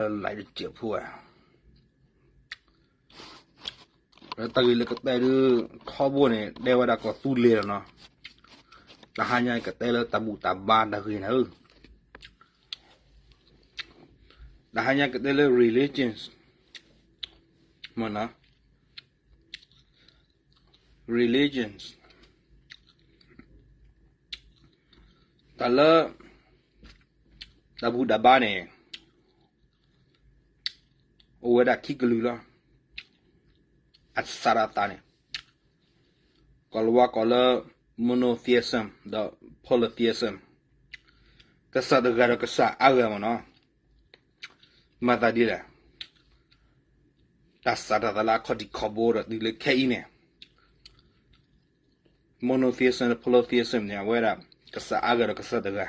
လၢ live တစဲးဖိဧါ, လၢတၢ်ဂ့ၢ်လၢကတဲဒုး ထီဘိန့ၣ် တဲဝဲဒၣ်ကီၢ်သူလ့ၤလီၤနီၤ, တဟါညါကတဲလၢတၢ်ဘူၣ်တၢ်ဘါတၢ်ဂ့ၢ်န့ၣ်ဧၢ, တဟါညါကတဲလၢ religions မ့ၢ်နီၤ, religions တၢ်လၢ တၢ်ဘူၣ်တၢ်ဘါန့ၣ် အိၣ်ဝဲဒၣ်ခံကလုာ်လီၤ. အစးထီၣ်အသးန့ၣ် ကိၤလၤဝါကိးလၢ monotheism ဒီး polytheism, ကစၢ်တဂၤဒီးကစၢ်အါဂၤမ့ၢ်နီၤ. မၤသးဒ်လဲၣ်, တၢ်စးထီၣ်သးလၢအခီၣ်ထံးခီၣ်ဘိဒီးတုၤလၢခဲအံၤန့ၣ် monotheism ဒီး polytheism န့ၣ် အဝဲဒၣ် ကစၢ်အါဂၤဒီးကစၢ်တဂၤ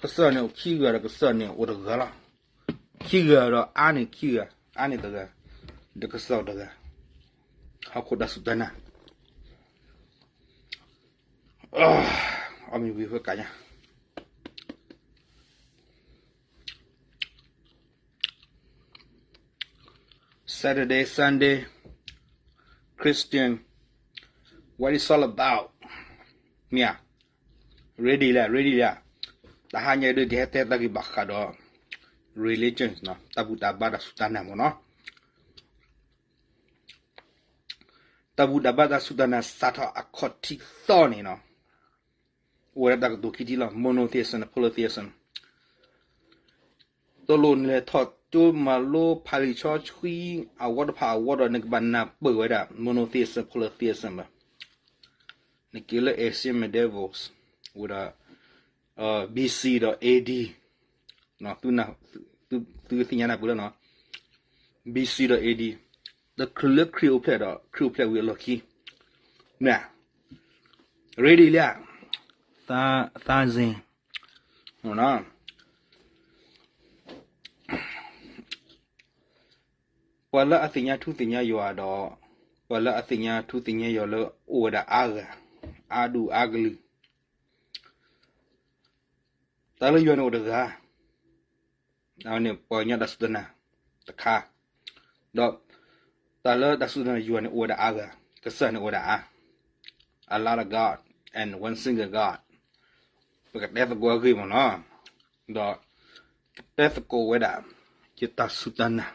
ကစၢ်န့ၣ်အိၣ်ခံဂၤဒီးကစၢ်န့ၣ်အိၣ်တဂၤလီၤ. ခံဂၤဒီးအါန့ၢ်ခံဂၤ, အါန့ၢ်တဂၤ, ဒီးကစၢ်အိၣ်တဂၤ, ဟီၣ်ခိၣ်တၢ်စူၢ်တၢ်နာ်, အီၣ်မ့ၤဝံၤဖဲကညါ Saturday, Sunday, Christian, what is all about? မ့ၢ်ဧါ, ready လံ, ready လံ. တဟါညါဒုးကဟဲတဲတၢ်ဂ့ၢ်ဘၣ်ဃးဒီး religions နီၤ, တၢ်ဘူၣ်တၢ်ဘါတၢ်စူၢ်တၢ်နာ်မ့ၢ်နီၤ. တၢ်ဘူၣ်တၢ်ဘါတၢ်စူၢ်တၢ်နာ်စးထီၣ်အခီၣ်ထံးသီန့ၣ်နီၤ, အိၣ်ဝဲဒၣ်တၢ်ကတိၤခံထံၣ်လီၤ, monotheism ဒီး polytheism. တလိၣ်နလဲၤထီၣ်ကၠိမၤလိဖးလံာ်စီဆှံ အဝီတဖၣ်အဝီဒီး နကဘၣ်နၢ်ပၢၢ်ဝဲဒၣ် monotheism polytheism ဘၣ်. နက့ၤလၢ Asian medievals ဝဲဒၣ် B C ဒီး A D, သုကသ့ၣ်ညါနၢ်ပၢၢ်လီၤနီၤ, B C ဒီး A D, တချုးလၢခရံာ်အိၣ်ဖျဲၣ်ဒီး ခရံာ်အိၣ်ဖျဲၣ်ဝံၤအလီၢ်ခံ, မ့ၢ် ready လံ, သးစ့ၢ် ပှၤလၢအသ့ၣ်ညါထူသ့ၣ်ညါယွၤဒီး ပှၤလၢအသ့ၣ်ညါထူသ့ၣ်ညါယွၤလၢအိၣ်ဝဲဒၣ်အါဂၤ, အါဒူၣ်အါကလုာ်, တၢ်လၢယွၤန့ၣ်အိၣ်တဂၤ, အဝဲန့ၣ်ပှၤကညီတၢ်စူၢ်တၢ်နာ်တခါ, ဒီးတၢ်လၢတၢ်စူၢ်တၢ်နာ်ယွၤန့ၣ်အိၣ်ဝဲဒၣ်အါဂၤ, ကစၢ်န့ၣ်အိၣ်ဝဲဒၣ်အါ, a lot of God and one single God, ပကတဲသကိးအဂ့ၢ်မ့ၢ်နီၤ, ဒီးကတဲသကိးဝဲဒၣ် ယတၢ်စူၢ်တၢ်နာ်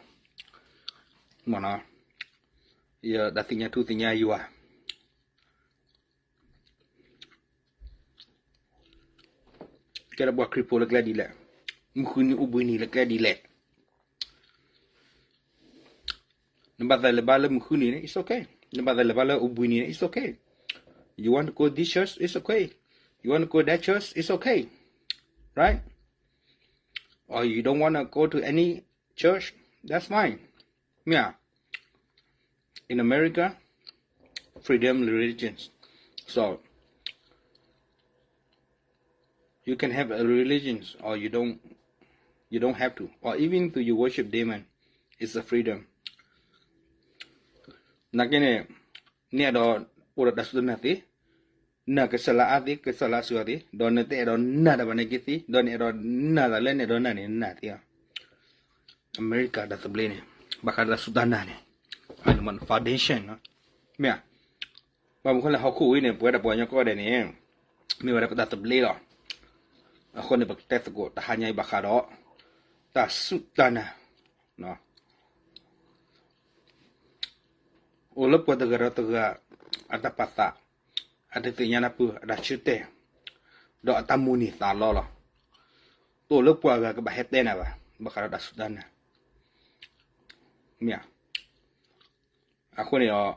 မ့ၢ်နီၤ, ယတၢ်သ့ၣ်ညါထူသ့ၣ်ညါယွၤ ကဲဒီးပှၤခရံာ်ဖိလၢကျဲဒ်လဲၣ်, မုၢ်ဃုနံၤအိၣ်ဘှံးနံၤလၢကျဲဒ်လဲၣ်, နဘၣ်သးလဲၤဘါလၢမုၢ်ဃုနံၤန့ၣ် it's okay, နဘၣ်သးလဲၤဘါလၢအိၣ်ဘှံးနံၤန့ၣ် it's okay, you want to go this church, it's okay, you want to go that church, it's okay, right, or you don't want to go to any church, that's fine, မ့ၢ်ဧါ. In America, freedom religions. So you can have a religion or you don't, you don't have to. Or even though you worship demon, it's a freedom. နာ်က့န့ၣ် နအဲၣ်ဒိးအိၣ်ဒီးတၢ်စူၢ်တၢ်နာ်သ့, နာ်ကစၢ်လၢအါသ့, ကစၢ်လၢအစှၤသ့, ဒီးနတအဲၣ်ဒိးနာ်တၢ်ဘၣ်န့ၣ်က့ၤသ့, ဒီးနအဲၣ်ဒိးနာ်တၢ်လၢနအဲၣ်ဒိးနာ်န့ၣ် နနာ်သ့ဧါ. အမဲရကၤတၢ်သဘျ့န့ၣ် ဘၣ်ဃးဒီးတၢ်စူၢ်တၢ်နာ်န့ၣ် foundation မ့ၢ်ဧါ. ဘၣ်မနုၤဃိလဲၣ် ဟီၣ်ခိၣ်ဝဲန့ၣ် ပဝဲဒၣ်ပှၤကညီကိးဂၤဒဲးန့ၣ် မ့ၢ်ဝဲဒၣ်ပတၢ်သဘျ့လီၤ. အဃိန့ၣ် ပကတဲသကိးတဟါညါအံၤဘၣ်ဃးဒီး တၢ်စူၢ်တၢ်နာ် အိၣ်လၢပှၤတဂၤဒီးတဂၤ အတၢ်ပာ်သး, အတၢ်သ့ၣ်ညါနၢ်ပၢၢ်, အတၢ်ဆၢတဲာ်, ဒီးအတၢ်မိၣ်န့ၢ်သးလီလီၤ. တအိၣ်လၢပှၤဂၤကဘၣ်ဟဲတဲနၤဘၣ် ဘၣ်ဃးဒီးတၢ်စူၢ်တၢ်နာ် မ့ၢ်ဧါ. အဃိန့ၣ်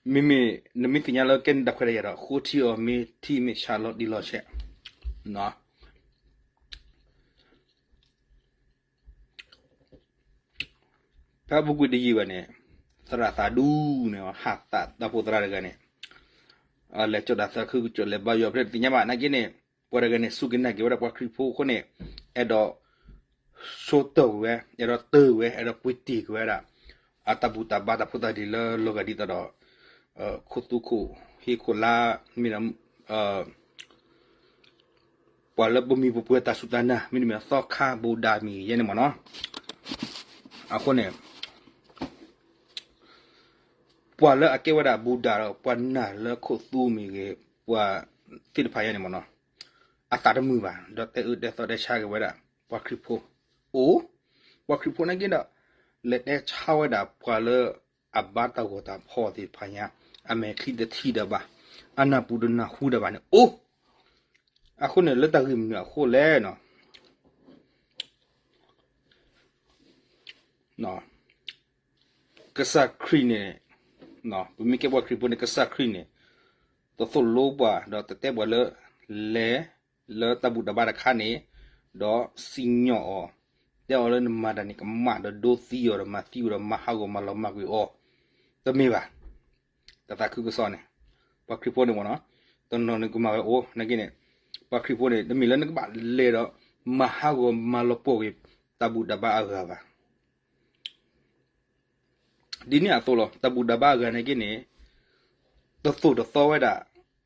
ဒီး မ့မ့ၢ်နမ့ၢ်သ့ၣ်ညါလၢကဲန့ၣ်တၢ်ခွဲးတၢ်ယာ်ဒီး ဃိထံအီၤ မ့ၢ်ထံမ့ၢ်ဆါလီၤတံၢ်လီၤဆဲး ဖဲအပူၤကွံာ်တယံာ်ဘၣ်န့ၣ် သရၣ်သးဒူန့ၣ် ဟးသးတၢ်ဖိသရၣ်တဂၤန့ၣ် လဲၤကၠီၣ်တၢ်သးခုကစီၣ် လဲၤဘါယွၤဖဲလဲၣ်တသ့ၣ်ညါဘၣ် နာ်က့န့ၣ် ပှၤတဂၤန့ၣ် စူၢ်က့ၤနာ်က့ၤဝဲဒၣ်ပှၤခရံာ်ဖိအဃိန့ၣ် အဲၣ်ဒိး ဆိတၢၢ်ဝဲ အဲၣ်ဒိးတၢၢ်ဝဲ အဲၣ်ဒိးပှ့ၤတ့ၢ်က့ၤဝဲဒၣ် အတၢ်ဘူၣ်တၢ်ဘါတၢ်ဖိတၢ်လံၤလၢလီၤဂာ်ဒ်သိးဒီး ခိၣ်သူခိၣ်ဟ့ခိၣ်လါ မ့ၢ်ဒီး ပှၤလၢပမှံၤပပှဲၤတၢ်စူၢ်တၢ်နာ် မ့တမ့ၢ်သီခါဘူးဒၣ်မ့ၢ်ဂ့ၤယဲန့ၣ်မ့ၢ်နီၤ. အဃိန့ၣ် ပှၤလၢအကဲဝဲဒၣ်ဘူးဒၣ်ဒီး ပှၤနာ်လၢခိၣ်သူမ့ၢ်ဂ့ၤ ပှၤသ့ၣ်တဖၣ်ယဲန့ၣ်မ့ၢ်နီၤ, အသးတမုာ်ဘၣ် ဒီးတဲအၢတဲသီတဲဆါက့ၤဝဲဒၣ် ပှၤခရံာ်ဖိအိၣ်, ပှၤခရံာ်ဖိနာ်က့ဒီး လဲၤတဲဆါဝဲဒၣ်ပှၤလၢအဘါတၢ်ဂီၤတၢ်ဖီၣ်သ့ၣ်တဖၣ်ညါ အမဲာ်ချံတထံၣ်ဒီးဘၣ် အနၢ်ပူၤတနၢ်ဟူဒီးဘၣ်န့ၣ်အိၣ်. အဃိန့ၣ်လၢတၢ်ဂ့ၢ်မနုၤအဃိလဲၣ်နီၤ ကစၢ်ခရံာ်န့ၣ်, ပမ့ၢ်ကဲပှၤခရံာ်ဖိန့ၣ် ကစၢ်ခရံာ်န့ၣ် တသိၣ်လိပှၤ ဒီးတတဲပှၤလၢ လဲၤလၢတၢ်ဘူၣ်တၢ်ဘါတခါန့ၣ် ဒီးစံၣ်ညီၣ်အီၤ, တဲအီၤလၢနမၤတၢ်န့ၣ်ကမၣ် ဒီးဒိသံအီၤ ဒီးမၤသံအီၤ ဒီးမၤဟးဂီၤမၤလီၤမၢ်ကွံာ်အီၤ, တမ့ၢ်ဘၣ်. တၢ်သးခုကစီၣ်န့ၣ် ပှၤခရံာ်ဖိန့ၣ်မ့ၢ်နီၤ, တနီၤန့ၣ်ကမၤဝဲအိၣ် နာ်က့န့ၣ် ပှၤခရံာ်ဖိန့ၣ် တမ့ၢ်လၢနကဘၣ်လဲၤဒီး မၤဟးဂီၤမၤလီၤပှီၢ်ကွံာ် တၢ်ဘူၣ်တၢ်ဘါအဂၤဘၣ်. ဒ်န့ၣ်အသိးလီၤ တၢ်ဘူၣ်တၢ်ဘါအဂၤနာ်က့န့ၣ် တသိၣ်တသီဝဲဒၣ်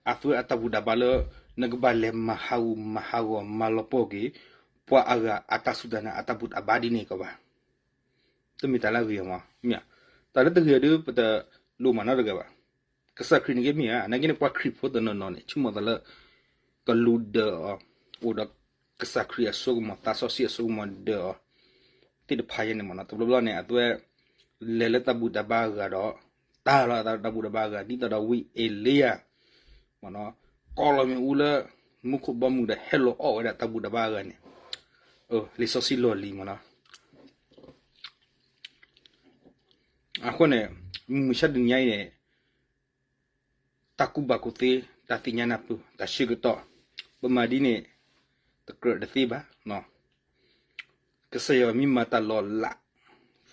အသုဝဲအတၢ်ဘူၣ်တၢ်ဘါလၢ နကဘၣ်လဲၤမၤဟးဂူာ်မၤဟးဂီၤမၤလီၤပှီၢ်က့ၤ ပှၤအဂၤအတၢ်စူၢ်တၢ်နာ်အတၢ်ဘူၣ်တၢ်ဘါဒ်န့ၣ်ကီးဘၣ်. တမ့ၢ်တၢ်လၢအဂ့ၤအီၤမး, မ့ၢ်ဧါ, တၢ်လၢတဂ့ၤအီၤဒီး ပတလိၣ်မၤနီတဂၤဘၣ်. ကစၢ်ခရံာ်န့ၣ်က့မ့ၢ်ဧါ, နာ်က့န့ၣ် ပှၤခရံာ်ဖိတနီၤနီၤန့ၣ် ဆိကမိၣ်သးလၢ ကလူၤဒၢးအီၤ, အိၣ်ဒီးကစၢ်ခရံာ်အစိကမီၤ သးစီဆှံအစိကမီၤဒၢးအီၤ သ့ၣ်တဖၣ်ယဲန့ၣ်မ့ၢ်နီၤ, တဘျီဘျီန့ၣ် အသုဝဲ လဲၤလၢတၢ်ဘူၣ်တၢ်ဘါအဂၤဒီး တၢ်လီၤအသးတၢ်ဘူၣ်တၢ်ဘါအဂၤ ဒ်သိးဒီးဝံအ့လံယၤ မ့ၢ်နီၤ, ကိးလီၤမ့ၣ်အူလၢ မူခိၣ်ဘီမုၢ်ဒီးဟဲလီၤအီၣ်ဝဲဒၣ်တၢ်ဘူၣ်တၢ်ဘါအဂၤန့ၣ်, လံာ်စီဆှံလီၢ်လံၤမ့ၢ်နီၤ. အဃိန့ၣ် မုၢ်မဆါတနံၤညါအံၤန့ၣ် တၢ်ကူၣ်ဘၣ်ကူၣ်သ့, တၢ်သ့ၣ်ညါနၢ်ပၢၢ်, တၢ်ဆၢကတီၢ်, ပမၤဒ်န့ၣ် တကြၢးတသ့ဘၣ်. ကစၢ်ယွၤမ့ၢ်မၤတၢ်လီၤလး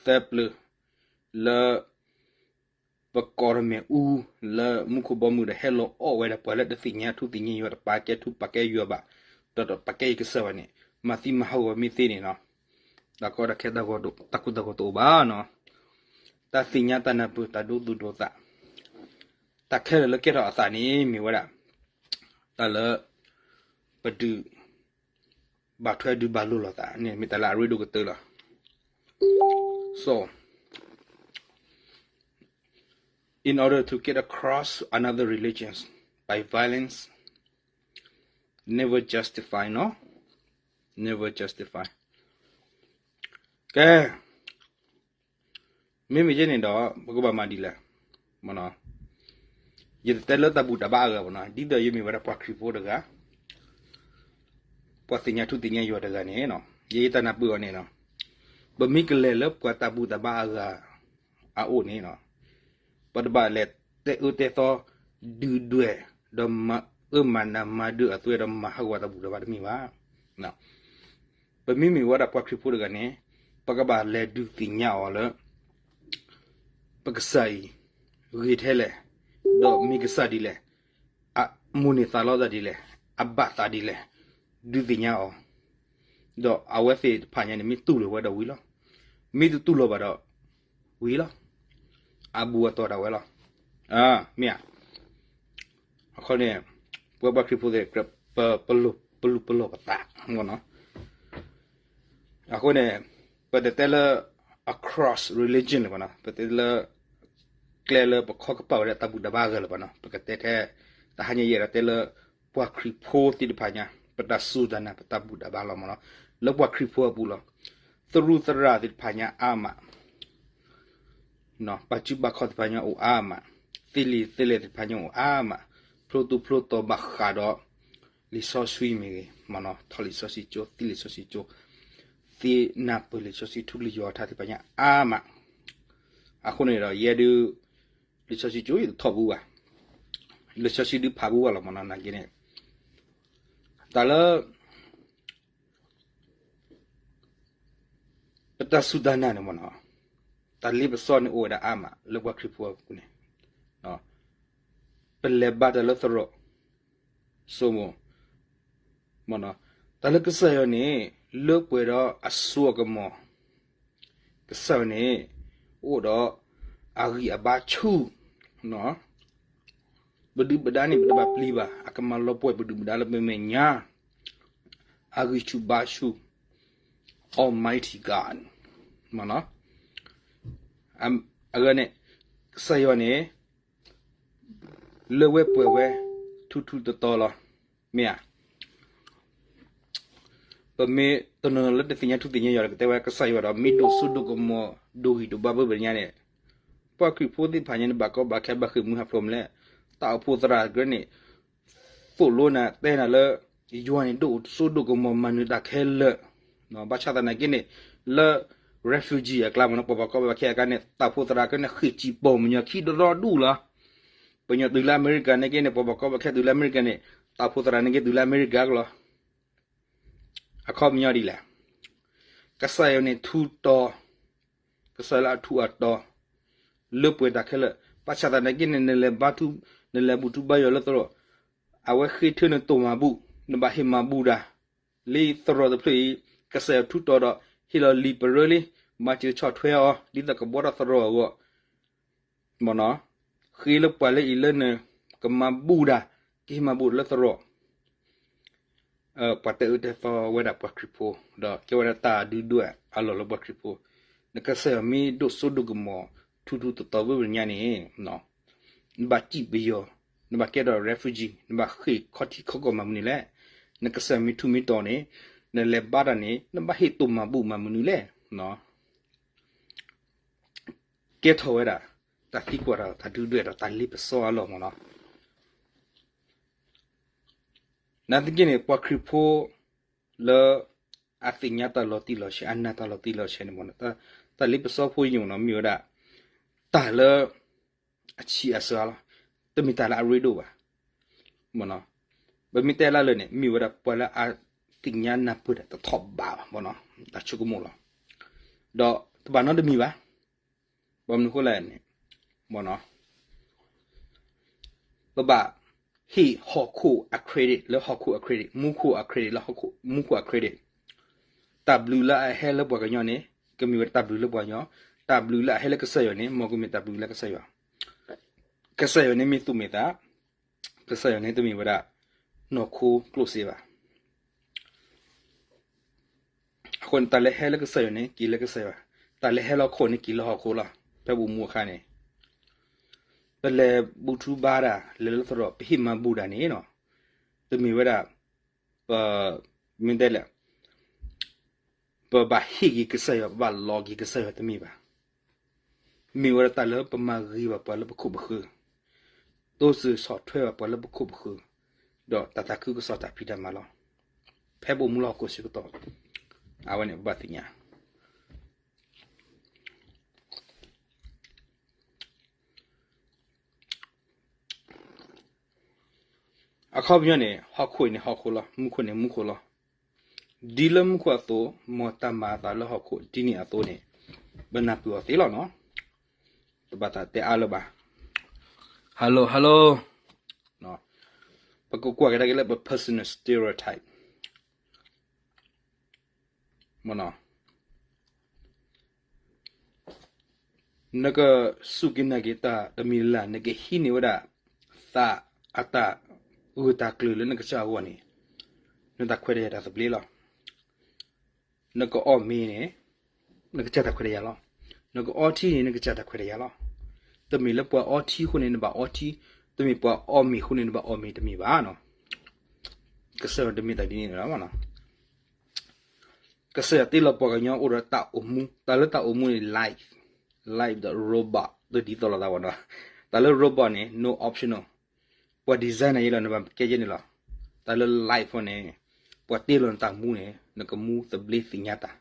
သၢပျၢၤ လၢ ပကိးတၢ်မ့ၣ်အူ လၢမူခိၣ်ဘီမုၢ်ဒီးဟဲလီၤအီၣ်ဝဲဒၣ်ပှၤလၢတသ့ၣ်ညါထူသ့ၣ်ညါယွၤ တပာ်ကဲထူပာ်ကဲယွၤဘၣ်, ဒီးတပာ်ကဲယကစၢ်ဘၣ်န့ၣ် မၤသံမၤဟးဂီၤမ့ၢ်သ့န့ၣ်နီၤ, တၢ်ကီတၢ်ခဲ တၢ်ကူၣ်တၢ်ကီတအိၣ်ဘၣ်နီၤ. တၢ်သ့ၣ်ညါတၢ်နၢ်ပၢၢ် တၢ်ဒိသူၣ်ဒိသး တၢ်ခဲလၢာ်လၢကဲထီၣ်အသးန့ၣ်မ့ၢ်ဝဲဒၣ် တၢ်လၢ ပဒုး ဘၣ်ထွဲဒုးဘၣ်လိာ်လိာ်သးန့ၣ် မ့ၢ်တၢ်လၢအရ့ဒိၣ်ကတၢၢ်လီၤ. So, in order to get across another religions by violence, never justify, no? Never justify. ကဲ မ့မ့ၢ်ယဲန့ၣ်ဒီး ပကဘၣ်မၤဒ်လဲၣ်. ယတတဲလၢတၢ်ဘူၣ်တၢ်ဘါအဂၤဘၣ်နီၤ, ဒ်သိးယမ့ၢ်ဝဲဒၣ်ပှၤခရံာ်ဖိတဂၤ, ပှၤသ့ၣ်ညါထူသ့ၣ်ညါယွၤတဂၤန့ၣ်, ယတၢ်နၢ်ပၢၢ်အီၤန့ၣ်, ပမ့ၢ်ကလဲၤလၢပှၤတၢ်ဘူၣ်တၢ်ဘါအဂၤအအိၣ်န့ၣ် ပတဘၣ်လဲၤတဲအၢတဲသီ ဒုၣ်ဒွဲၣ် ဒီးမၤအၢမၤနးမၤဒၢအသွဲ ဒီးမၤဟးဂီၤတၢ်ဘူၣ်တၢ်ဘါတမ့ၢ်ဘၣ်. ပမ့မ့ၢ်ဝဲဒၣ်ပှၤခရံာ်ဖိတဂၤန့ၣ်, ပကဘၣ်လဲၤဒုးသ့ၣ်ညါအီၤလၢ ပကစၢ်အံၤ ဂ့ၤထဲလဲၣ်, ဒီးမ့ၢ်ကစၢ်ဒ်လဲၣ်, အမိၣ်န့ၢ်သးလီတၢ်ဒ်လဲၣ်, အဘၣ်သးဒ်လဲၣ်, ဒုးသ့ၣ်ညါအီၤ, ဒီးအဝဲသ့ၣ်တဖၣ်ညါန့ၣ် မ့ၢ်တူၢ်လိာ်ဝဲဒီးဝံၤလီၤ. မ့ၢ်တတူၢ်လိာ်ဘၣ်ဒီး ဝံၤလီၤ. အဘူးအတီၢ်ဒၣ်ဝဲလီၤ. မ့ၢ်ဧါ. အဃိန့ၣ် ပဝဲပှၤခရံာ်ဖိသ့ၣ် ပလူၤပလီၢ်ပသးမ့ၢ်နီၤ. အဃိန့ၣ် ပတတဲလၢ across religion လၢၤဘၣ်နီၤ, ပတဲလၢ ကျဲလၢပခီကပာ်ဝဲဒၣ်တၢ်ဘူၣ်တၢ်ဘါအဂၤလၢၤဘၣ်နီၤ, ပကတဲထဲ တဟါညါယအဲၣ်ဒိးတဲလၢ ပှၤခရံာ်ဖိသ့ၣ်တဖၣ်ညါ ပတၢ်စူၢ်တၢ်နာ် ပတၢ်ဘူၣ်တၢ်ဘါလီၤမ့ၢ်နီၤ, လၢပှၤခရံာ်ဖိအပူၤလီၤ. သရူးသရၣ်သ့ၣ်တဖၣ်ညါအါမး ပှၤစုဘၣ်ခီသ့ၣ်တဖၣ်ညါအိၣ်အါမး, သ့လံာ်သ့လဲၢ်သ့ၣ်တဖၣ်ညါအိၣ်အါမး, ဖျိသူဖျိသီဘၣ်ဃးဒီး လံာ်စီဆှံမ့ၢ်ဂ့ၤ, မ့ၢ်နီၤ, ထီၣ်လံာ်စီဆှံကၠိ, သ့လံာ်စီဆှံကၠိ, သ့နၢ်ပၢၢ်လံာ်စီဆှံ ထူကလုၢ်ယွၤထါသ့ၣ်တဖၣ်ညါအါမး. အဃိန့ၣ်ဒီး ယဲဒုး လံာ်စီဆှံကၠိယတထီၣ်ဘူးဘၣ်, လံာ်စီဆှံဒုးဖးဘူးဘၣ်လီၤမ့ၢ်နီၤ, နာ်က့န့ၣ် တၢ်လၢ ပတၢ်စူၢ်တၢ်နာ်န့ၣ်မ့ၢ်နီၤ, တၢ်လ့ပစီန့ၣ်အိၣ်ဝဲဒၣ်အါမး လၢပှၤခရံာ်ဖိအပူၤန့ၣ်, ပလဲၤဘါတၢ်လၢသရိာ် စိမိၤ, မ့ၢ်နီၤ, တၢ်လၢကစၢ်ယွၤန့ၣ် လၢပှဲၤဒီးအစိအကမီၤ, ကစၢ်ယွၤန့ၣ် အိၣ်ဒီးအဂံၢ်အဘါဆူၣ်, မ့ၢ်နီၤ, ပဒုၣ်ပဒါန့ၣ် ပတဘၣ်ပျံၤဘၣ်, အကမၤလီၤပှီၢ်ပဒုၣ်ပဒါလၢပမဲာ်ညါ, အဂံၢ်ဆူၣ်ဘါဆူၣ် Almighty God မ့ၢ်နီၤ. အဂၤန့ၣ် ကစၢ်ယွၤန့ၣ် လၢဝဲပှဲၤဝဲ ထူထူတီတီလီၤ. မ့ၢ်ဧါ. ပမ့ၢ်တနီၤနီၤလၢတသ့ၣ်ညါထူသ့ၣ်ညါယွၤဒီး ကတဲဝဲကစၢ်ယွၤဒီး မ့ၢ်ဒိၣ်စိဒိၣ်ကမီၤ ဒိၣ်ဂံၢ်ဒိၣ်ဘါဘၣ်ပမဲာ်ညါန့ၣ်, ပှၤခရံာ်ဖိသ့ၣ်တဖၣ်ညါန့ၣ် ဘၣ်ကီဘၣ်ခဲဘၣ်ဃ့ၢ်မှံဟးဖျိးမးလဲၣ်. တၢ်အိၣ်ဖှိၣ်သရၣ်တဂၤန့ၣ် သိၣ်လိနၤတဲနၤလၢ ယွၤန့ၣ်ဒိၣ်စိဒိၣ်ကမီၤ မၤနၢၤတၢ်ခဲလၢာ်. ဘၣ်ဆၣ်သနာ်က့န့ၣ် လၢ refugee အကျါမ့ၢ်နီၤ, ပှၤဘၣ်ကီဘၣ်ခဲအကျါန့ၣ် တၢ်အိၣ်ဖှိၣ်သရၣ်ကန့ၣ် ဃ့ၢ်စံၣ်ပိာ်မညီခံဒီဒီဒူၣ်လီၤ. ပှၤကညီတုၤလၢအမဲရကၤနာ်က့န့ၣ် ပှၤဘၣ်ကီဘၣ်ခဲတုၤလၢအမဲရကၤန့ၣ် တၢ်အိၣ်ဖှိၣ်သရၣ်နာ်က့တုၤလၢအမဲရကၤကလီၤ. အခီပညီဒ်လဲၣ်. ကစၢ်ယွၤန့ၣ်ထူတီ, ကစၢ်ယွၤလၢအထူအတီ လၢပှဲၤတၢ်ခဲလၢာ်. ဘၣ်ဆၣ်သနာ်က့န့ၣ် နလဲၤဘါထူ, နလဲၤဘူၣ်ထူဘါယွၤလၢသရိာ်, အဝဲဃ့ထၢနတိၢ်မၤဘူၣ်, နဘၣ်ဟ့ၣ်မၤဘူၣ်ဒၣ်. လၢသရိာ်တဖျၢၣ်အံၤ ကစၢ်ယွၤထူတီဒီး ဟ့ၣ်လီၤလံာ်ပရၢလံ, ဘၣ်စၢၤဆီၣ်ထွဲအီၤ ဒ်သိးကဘှီထီၣ်သရိာ်အဂီၢ် မ့ၢ်နီၤ. ဃ့လၢပှၤလၢအံၤလၢနကမၤဘူၣ်ဒၣ်, ကဟ့ၣ်မၤဘူၣ်လၢသရိာ်. ပှၤတဲအၢတဲသီဝဲဒၣ်ပှၤခရံာ်ဖိ, ဒီးကဲဝဲဒၣ်တၢ်ဒုၣ်ဒွဲၣ်အလီၢ်လၢပှၤခရံာ်ဖိ, နကစၢ်ယွၤမ့ၢ်ဒိၣ်စိဒိၣ်ကမီၤ ထူထူတီတီဘၣ်ပမဲာ်ညါန့ၣ်, နဘၣ်စံၣ်ပယီၤ, နဘၣ်ကဲထီၣ် refugee, နဘၣ်ဃ့ၢ်ခီထံခီကီၢ်မၤမနုၤလဲၣ်. နကစၢ်ယွၤမ့ၢ်ထူမ့ၢ်တီၤန့ၣ်, နလဲၤဘါတၢ်န့ၣ် နဘၣ်ဟ့ၣ်တိၢ်မၤဘူၣ်မၤမနုၤလဲၣ်. ကဲထီၣ်ဝဲဒၣ် တၢ်သံကွၢ်ဒီးတၢ်ဒုၣ်ဒွဲၣ်ဒီးတၢ်လ့ပစီအလီၢ်မ့ၢ်နီၤ. နာ်သက့န့ၣ် ပှၤခရံာ်ဖိလၢအသ့ၣ်ညါတၢ်လီၤတံၢ်လီၤဆဲး အနာ်တၢ်လီၤတံၢ်လီၤဆဲးန့ၣ်မ့ၢ်နီၤ, တၢ်လ့ပစီဖိအံၤမ့ၢ်နီၤ မ့ၢ်ဝဲဒၣ် တၢ်လၢအဆံးအစှၤလီၤ. တမ့ၢ်တၢ်လၢအရ့ဒိၣ်ဘၣ်. မ့ၢ်နီၤ, ပမ့ၢ်တဲလၢလၢာ်န့ၣ် မ့ၢ်ဝဲဒၣ်ပှၤလၢအသ့ၣ်ညါနၢ်ပၢၢ်တၢ်တထီၣ်ဘးဘၣ်မ့ၢ်နီၤ, တၢ်ဆိကမိၣ်လီၤ. ဒီးတဘၣ်နီတမံၤဘၣ်. ဘၣ်မနုၤအဃိလဲၣ်န့ၣ်, မ့ၢ်နီၤ, ပဘၣ်ဟ့ၣ်ဟီၣ်ခိၣ်အ credit လၢဟီၣ်ခိၣ်အ credit, မူခိၣ်အ credit လၢမူခိၣ်အ credit. တၢ်ဘျုးလၢအဟဲလၢပှၤကညီန့ၣ် ကမ့ၢ်ဝဲတၢ်ဘျုးလၢပှၤကညီ, တၢ်ဘျုးလၢအဟဲလၢကစၢ်ယွၤန့ၣ် မ်ကမ့ၢ်တၢ်ဘျုးလၢကစၢ်ယွၤ. ကစၢ်ယွၤန့ၣ်မ့ၢ်သူၣ်မ့ၢ်သး, ကစၢ်ယွၤန့ၣ်တမ့ၢ်ဝဲဒၣ် နီၢ်ခိကျိၣ်စ့ဘၣ်. အဃိန့ၣ် တၢ်လၢဟဲလၢကစၢ်ယွၤန့ၣ် က့ၤလၢကစၢ်ယွၤ, တၢ်လၢဟဲလၢဟီၣ်ခိၣ်န့ၣ် က့ၤလၢဟီၣ်ခိၣ်လီၤ. ဖဲပအိၣ်မူအခါန့ၣ် ပလဲၤဘူၣ်ထူဘါတၢ် လဲၤလၢသရိာ် ပဟ့ၣ်မၤဘူၣ်တၢ်န့ၣ်နီၤ, တမ့ၢ်ဝဲဒၣ် ပ, မ့ၢ်တဲလဲၣ်, ပဘၣ်ဟ့ၣ်က့ၤကစၢ်ယွၤ ပဘၣ်လီၤက့ၤကစၢ်ယွၤတမ့ၢ်ဘၣ်. မ့ၢ်ဝဲဒၣ်တၢ်လၢပမၤဂ့ၤဘၣ်ပှၤလၢပခိၣ်ပဃၢၤ, တိစၢၤဆီၣ်ထွဲဘၣ်ပှၤလၢပခိၣ်ပဃၢၤ, ဒီးတၢ်သးခုကစီၣ်တၢ်ဖံးတၢ်မၤလီၤ. ဖဲပအိၣ်မူလၢဟီၣ်ခိၣ်ဆၢကတီၢ်, အဝဲန့ၣ်ပဘၣ်သ့ၣ်ညါ အခီပညီန့ၣ် ဟီၣ်ခိၣ်န့ၣ်ဟီၣ်ခိၣ်လီၤ, မူခိၣ်န့ၣ်မူခိၣ်လီၤ. ဒ်လၢမူခိၣ်အသိး, မ်တၢ်မၤအသးလၢဟီၣ်ခိၣ်ဒ်န့ၣ်အသိးန့ၣ်, ပနၢ်ပၢၢ်အီၤသ့လီၤနီၤ. တဘၣ်သးတဲအါလၢၤဘၣ်. Hello, hello. ပကကွၢ်ကဒါက့ၤလၢပ personal stereotype မ့ၢ်နီၤ. နကစူၢ်က့ၤနာ်က့ၤတၢ်တမံၤလၢ်လၢ်, နကဟံးန့ၢ်ဝဲဒၣ် သးအတၢ်ဂၢၢ်တၢ်ကျၢၤလၢနကစၢ်အဂီၢ်န့ၣ်, နတၢ်ခွဲးတၢ်ယာ်တၢ်သဘျ့လီၤ. နကအီၣ်မ့ၤန့ၣ် နကစၢ်တၢ်ခွဲးတၢ်ယာ်လီၤ. နကအီထံန့ၣ် နကစၢ်တၢ်ခွဲးတၢ်ယာ်လီၤ. တမ့ၢ်လၢပှၤအီထံအဃိန့ၣ် နဘၣ်အီထံ, တမ့ၢ်ပှၤအီမ့ၤအဃိန့ၣ် နဘၣ်အီမ့ၤတမ့ၢ်ဘၣ်နီၤ. ကစၢ်ယွၤတမ့ၢ်တၢ်ဒ်န့ၣ်လီၤ. ကစၢ်ယွၤတ့လီၤပှၤကညီအိၣ်ဒီးတၢ်အိၣ်မူ, တၢ်လၢတၢ်အိၣ်မူန့ၣ် life, life ဒီး robot တဒ်သိးလိာ်သးဘၣ်နီၤ. တၢ်လၢ robot န့ၣ် no optional, ပှၤ design နၤယဲလီၤ နဘၣ်ကဲယဲန့ၣ်လီၤ. တၢ်လၢ life န့ၣ် ပှၤတ့လီၤနတၢ်မူန့ၣ် နကမူသဘျ့သ့ၣ်ညါတၢ်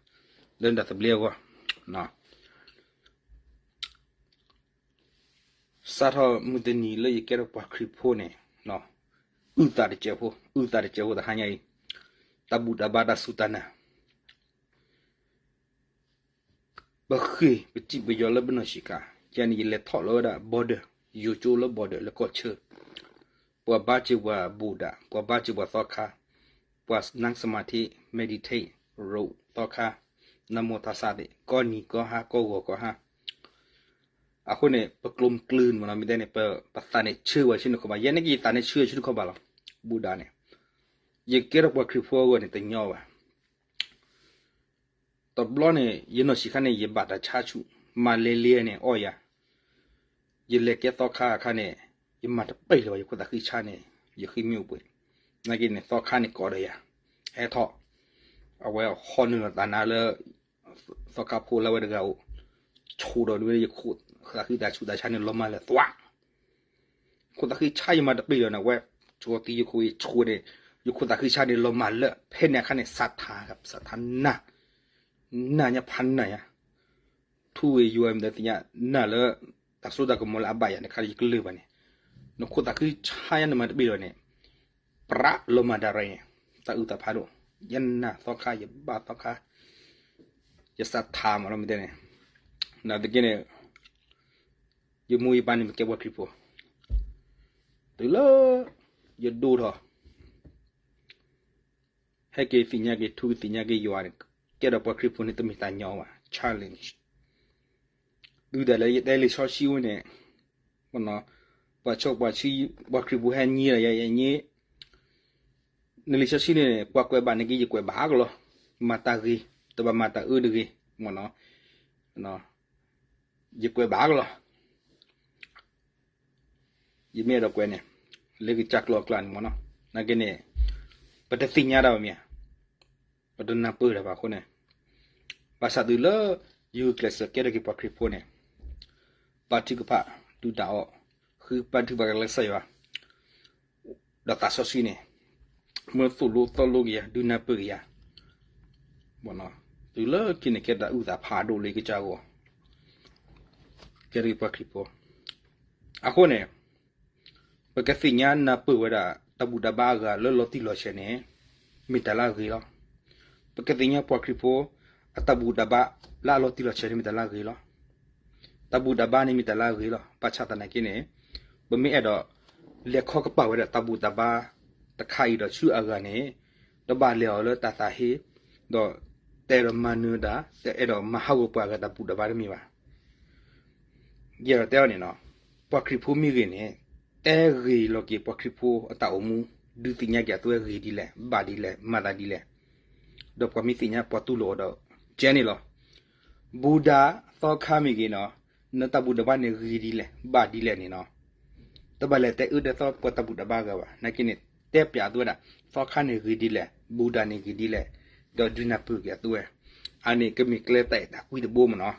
လၢနတၢ်သဘျ့အဂီၢ်. စးထီၣ်မုၢ်တနံၤလၢယကဲထီၣ်ပှၤခရံာ်ဖိန့ၣ်, အုၣ်သးတစဲးဖိ, အုၣ်သးတစဲးဖိတဟါညါအံၤ, တၢ်ဘူၣ်တၢ်ဘါတၢ်စူၢ်တၢ်နာ်, ပဃ့ၢ်ပစံၣ်ပယီၤလၢပနီၢ်ဆံးခါ, ယၤန့ၣ် ယလဲၤထီၣ်လီၤဝဲဒၣ် border, ယိၤကၠိလၢ border လၢကီၢ်ဆၢ, ပှၤဘါစၢၤပှၤဘူၣ်ဒၣ်, ပှၤဘါစၢၤပှၤသီခါ, ပှၤ နၢ်စမၤထံ, meditate, ရိးသီခါ, နမိၢ်သးစၢ်သ့ၣ်, ကိးနံၤကိးဟါ ကိးဂီၤကိးဟါ, အဃိန့ၣ် ပကျိမကျုမနီၤ မ့ၢ်တဲန့ၣ် ပသးန့ၣ်ဆၢဝဲဆူနခီဘၣ် ယဲန့ၣ်က့ယသးန့ၣ်ဆၢဆူနခီဘၣ်လီၤ. ဘူဒၤန့ၣ် ယကဲထီၣ်ပှၤခရံာ်ဖိအဂီၢ်န့ၣ် တညီဘၣ်. တဘျီန့ၣ် ယနီၢ်ဆံးခါန့ၣ် ယဘၣ်တၢ်ဆါဆူၣ် မၤလဲၤလဲၤန့ၣ် အီၣ်ယၤ, ယလဲၤကဲသီခါအခါန့ၣ် ယမၤတပ့ၢ်လၢၤဘၣ် ယခိၣ်သးဃံဆါန့ၣ် ယဃ့မ့ၢ်အိၣ်ပှဲၤ, နာ်က့န့ၣ် သီခါန့ၣ်ကိးဒီးယၤ, ဟဲထီၣ်, အဝဲဟီနုာ်လီၤသးနါလၢ သီခါဖိလၢဝဲတဂၤအိၣ်, ဆိးဒီးဝဲယခိၣ်သးဃံသးဆူၣ်သးဆါန့ၣ် လီၤမၢ်လၢသွး ခိၣ်သးဃံဆါယမၤတပ့ၢ်လၢၤန့ၣ် ဝဲကၠီၤသံယခိၣ်ယဆိးန့ၣ်, ယခိၣ်သးဃံဆါန့ၣ် လီၤမၢ်လၢ ဖဲန့ၣ်အခါန့ၣ် စးထါ, စးထါနၢ်, နၢ်ညါဖးနၢ်ညါ, ထူဝ့ၤယွၤမ့ၢ်တသ့ၣ်ညါ နၢ်လၢ တၢ်စိတၢ်ကမီၤလၢအဘၣ်ယၤန့ၣ် ခါလၢယကလုၢ်ဘၣ်န့ၣ်, နခိၣ်သးဃံဆါယနမၤတပ့ၢ်လၢၤန့ၣ်, ပြးလီၤမၢ်ဒၣ်ရဲၣ်န့ၣ်, တၢ်အုၣ်သးဖးဒိၣ်, ယနၢ်သီခါ ယဘၣ်သီခါ, ယစးထါမးလီၤမ့ၢ်တဲန့ၣ်, နာ်သက့န့ၣ် ယမိၢ်ယပၢ်န့ၣ်မ့ၢ်ကဲပှၤခရံာ်ဖိ, တုၤလၢ ယဒိၣ်ထီၣ်, ဟဲက့ၤသ့ၣ်ညါက့ၤထူက့ၤသ့ၣ်ညါက့ၤယွၤန့ၣ်, ကဲဒီးပှၤခရံာ်ဖိန့ၣ်တမ့ၢ်တၢ်ညီဘၣ် challenge, တုၤဒၣ်လၢယတဲလံာ်စီဆှံဝဲန့ၣ်, ပှၤဆိပှၤဆှံ, ပှၤခရံာ်ဖိဟဲညံလီၤယၤ ယညံ, နလံာ်စီဆှံန့ၣ် ပှၤကွဲးဘၣ်န့ၣ်က့ ယကွဲးဘၣ်ကလီၤ, မၤတၢ်ဂ့ၤ, တဘၣ်မၤတၢ်အၢတဂ့ၤ, ယကွဲးဘၣ်ကလီၤ ယမ့ၢ်အဲၣ်ဒိးကွဲးန့ၣ်, လၢကစၢ်ကျိာ်အကျါန့ၣ်မ့ၢ်နီၤ, နာ်က့န့ၣ်, ပတသ့ၣ်ညါတၢ်ဘၣ်မ့ၢ်ဧါ, ပတနၢ်ပၢၢ်တၢ်ဘၣ်အဃိန့ၣ်, ဘၣ်ဆၣ်တုၤလၢ ယဂုာ်ကျဲးစၢးကဲထီၣ်က့ၤပှၤခရံာ်ဖိန့ၣ်, ပာ်ထုကဖၣ် ဒုၣ်တၢ်အီၣ်, ဃုပာ်ထုကဖၣ်ကလၢကစၢ်ယွၤ ဒီးသးစီဆှံန့ၣ်, မၢသိၣ်လိသီလိက့ၤယၤ ဒုးနၢ်ပၢၢ်က့ၤယၤ, တုၤလၢခံန့ၣ် ကဲတၢ်အုၣ်သးဖးဒိၣ်လၢယကစၢ်အဂီၢ်, ကဲထီၣ်က့ၤပှၤခရံာ်ဖိ, အဃိန့ၣ်, ပကသ့ၣ်ညါနၢ်ပၢၢ်ဝဲဒၣ် တၢ်ဘူၣ်တၢ်ဘါအဂၤလၢလီၤတံၢ်လီၤဆဲးန့ၣ်, မ့ၢ်တၢ်လၢအဂ့ၤလီၤ. ပကသ့ၣ်ညါပှၤခရံာ်ဖိ အတၢ်ဘူၣ်တၢ်ဘါလၢအလီၤတံၢ်လီၤဆဲးန့ၣ်မ့ၢ်တၢ်လၢအဂ့ၤလီၤ. တၢ်ဘူၣ်တၢ်ဘါန့ၣ်မ့ၢ်တၢ်လၢအဂ့ၤလီၤ. ဘၣ်ဆၣ်သနာ်က့န့ၣ်, ပမ့ၢ်အဲၣ်ဒိး လဲၤခီကပာ်ဝဲဒၣ်တၢ်ဘူၣ်တၢ်ဘါတခါအံၤဒီးဆူအဂၤန့ၣ်, တဘၣ်လဲၤအီၤလၢတၢ်သးဟ့, ဒီးတအဲၣ်ဒိးမၤနၢၤတၢ်, တအဲၣ်ဒိးမၤဟးဂီၤပှၤဂၤတၢ်ဘူၣ်တၢ်ဘါတမ့ၢ်ဘၣ်. ယအဲၣ်ဒိးတဲအီၤန့ၣ်နီၤ, ပှၤခရံာ်ဖိမ့ၢ်ဂ့ၤန့ၣ်, တဲဂ့ၤလီၤက့ၤပှၤခရံာ်ဖိအတၢ်အိၣ်မူ, ဒုးသ့ၣ်ညါက့ၤအသွဲဂ့ၤဒ်လဲၣ်, ဘၣ်ဒ်လဲၣ်, မၤသးဒ်လဲၣ်, ဒီးပှၤမ့ၢ်သ့ၣ်ညါပှၤတူၢ်လိာ်အီၤဒီး, ကဲန့ၣ်လီၤ. ဘူၣ်ဒၣ်သီခါမ့ၢ်ဂ့ၤနီၤ, နတၢ်ဘူၣ်တၢ်ဘါန့ၣ်ဂ့ၤဒ်လဲၣ်, ဘၣ်ဒ်လဲၣ်န့ၣ်နီၤ, တဘၣ်လဲၤတဲအၢတဲသီပှၤတၢ်ဘူၣ်တၢ်ဘါအဂၤဘၣ်. နာ်က့န့ၣ်, တဲပျးအသွဲဒၣ်, သီခါန့ၣ်ဂ့ၤဒ်လဲၣ်, ဘူၣ်ဒၣ်န့ၣ်ဂ့ၤဒ်လဲၣ်, ဒီးဒုးနၢ်ပၢၢ်က့ၤအသွဲ, အန့ၣ်ကမ့ၢ်ကျဲတၢ်အဲၣ်တၢ်ကွံတဘိမ့ၢ်နီၤ.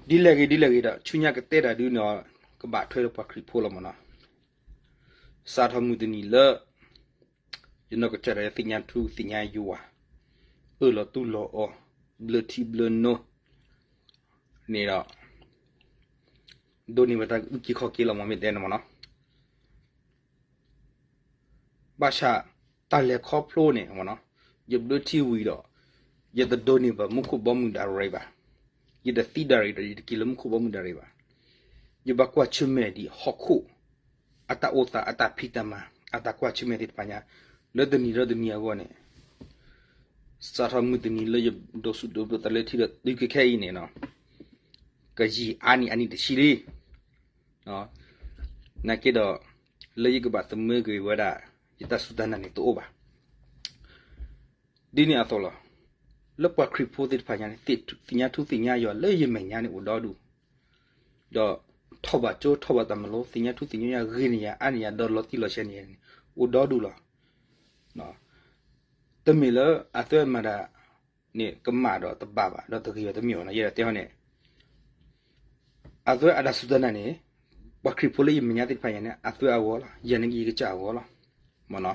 ဒ်လဲၣ်ဂ့ၤဒ်လဲၣ်ဂ့ၤဒီး ဆူညါကတဲတၢ်ဒုးန့ၣ်, ကဘၣ်ထွဲဒီးပှၤခရံာ်ဖိလီၤမ့ၢ်နီၤ. စးထီၣ်မုၢ်တနံၤလၢ ယနီၢ်ကစၢ်ဒီးယသ့ၣ်ညါထူသ့ၣ်ညါယွၤ, အၢၣ်လီၤတူၢ်လိာ်အီၤ, ဘျၢထံဘျၢနိ, န့ၣ်ဒီး, ဒိးန့ၢ်ဘၣ်တၢ်အုၣ်က့ၤခီၣ်က့ၤလီၤမ့ၢ်မ့ၢ်တဲန့ၣ်မ့ၢ်နီၤ. ဘၣ်ဆၣ်, တၢ်လဲၤခီဖျိန့ၣ်မ့ၢ်နီၤ, ယဘျၢထံဝံၤဒီး, ယတဒိးန့ၢ်ဘၣ်မူခိၣ်ဘီမုၢ်ဒၣ်ရံၣ်ဘၣ်, ယတသံဒၣ်ရံၣ်ဒီးယတက့ၤလၢမူခိၣ်ဘီမုၢ်ဒၣ်ရံၣ်ဘၣ်. ယဘၣ်ကွၢ်ဆၢၣ်မဲာ်ဒံးဟီၣ်ခိၣ်, အတၢ်အိၣ်သး အတၢ်ဖံးတၢ်မၤ အတၢ်ကွၢ်ဆၢၣ်မဲာ်သ့ၣ်တဖၣ်ညါ, လၢတနံၤဒီးတနံၤအဂီၢ်န့ၣ် စးထီၣ်မုၢ်တနံၤလၢယဒိးဆူၣ်ဒိးဘျၢသးလၢထံဒီးတုၤခဲအံၤန့ၣ်, ကယံာ်အါနံၣ်အနံၣ်တဆံလံ. နာ်က့ဒီး, လၢယကဘၣ်သမၢက့ၤဝဲဒၣ်, ယတၢ်စူၢ်တၢ်နာ်န့ၣ်တအိၣ်ဘၣ်. ဒ်န့ၣ်အသိးလီၤ. လၢပှၤခရံာ်ဖိသ့ၣ်တဖၣ်ညါန့ၣ် သ့ၣ်ညါထူသ့ၣ်ညါယွၤလၢယမဲာ်ညါန့ၣ်အိၣ်ဒီဒူၣ်, ဒီးထီၣ်ဘၣ်ကၠိထီၣ်ဘၣ်တၢ်မၤလိ သ့ၣ်ညါထူသ့ၣ်ညါယွၤဂ့ၤန့ၢ်ယၤအါန့ၢ်ယၤဒီးလီၤတံၢ်လီၤဆဲးန့ၢ်ယၤန့ၣ် အိၣ်ဒီဒူၣ်လီၤ. တမ့ၢ်လၢအသွဲမၤတၢ်န့ၣ် ကမၣ်ဒီးတဘၣ်ဘၣ် ဒီးတဂ့ၤဘၣ်တမ့ၢ်ဘၣ်နီၤ ယဲဒၣ်တဲဟီန့ၣ် အသွဲအတၢ်စူၢ်တၢ်နာ်န့ၣ်, ပှၤခရံာ်ဖိလၢယမဲာ်ညါသ့ၣ်တဖၣ်ညါန့ၣ် အသွဲအဂီၢ်လီၤ. ယၤန့ၣ်က့ယကစၢ်အဂီၢ်လီၤ. မ့ၢ်နီၤ,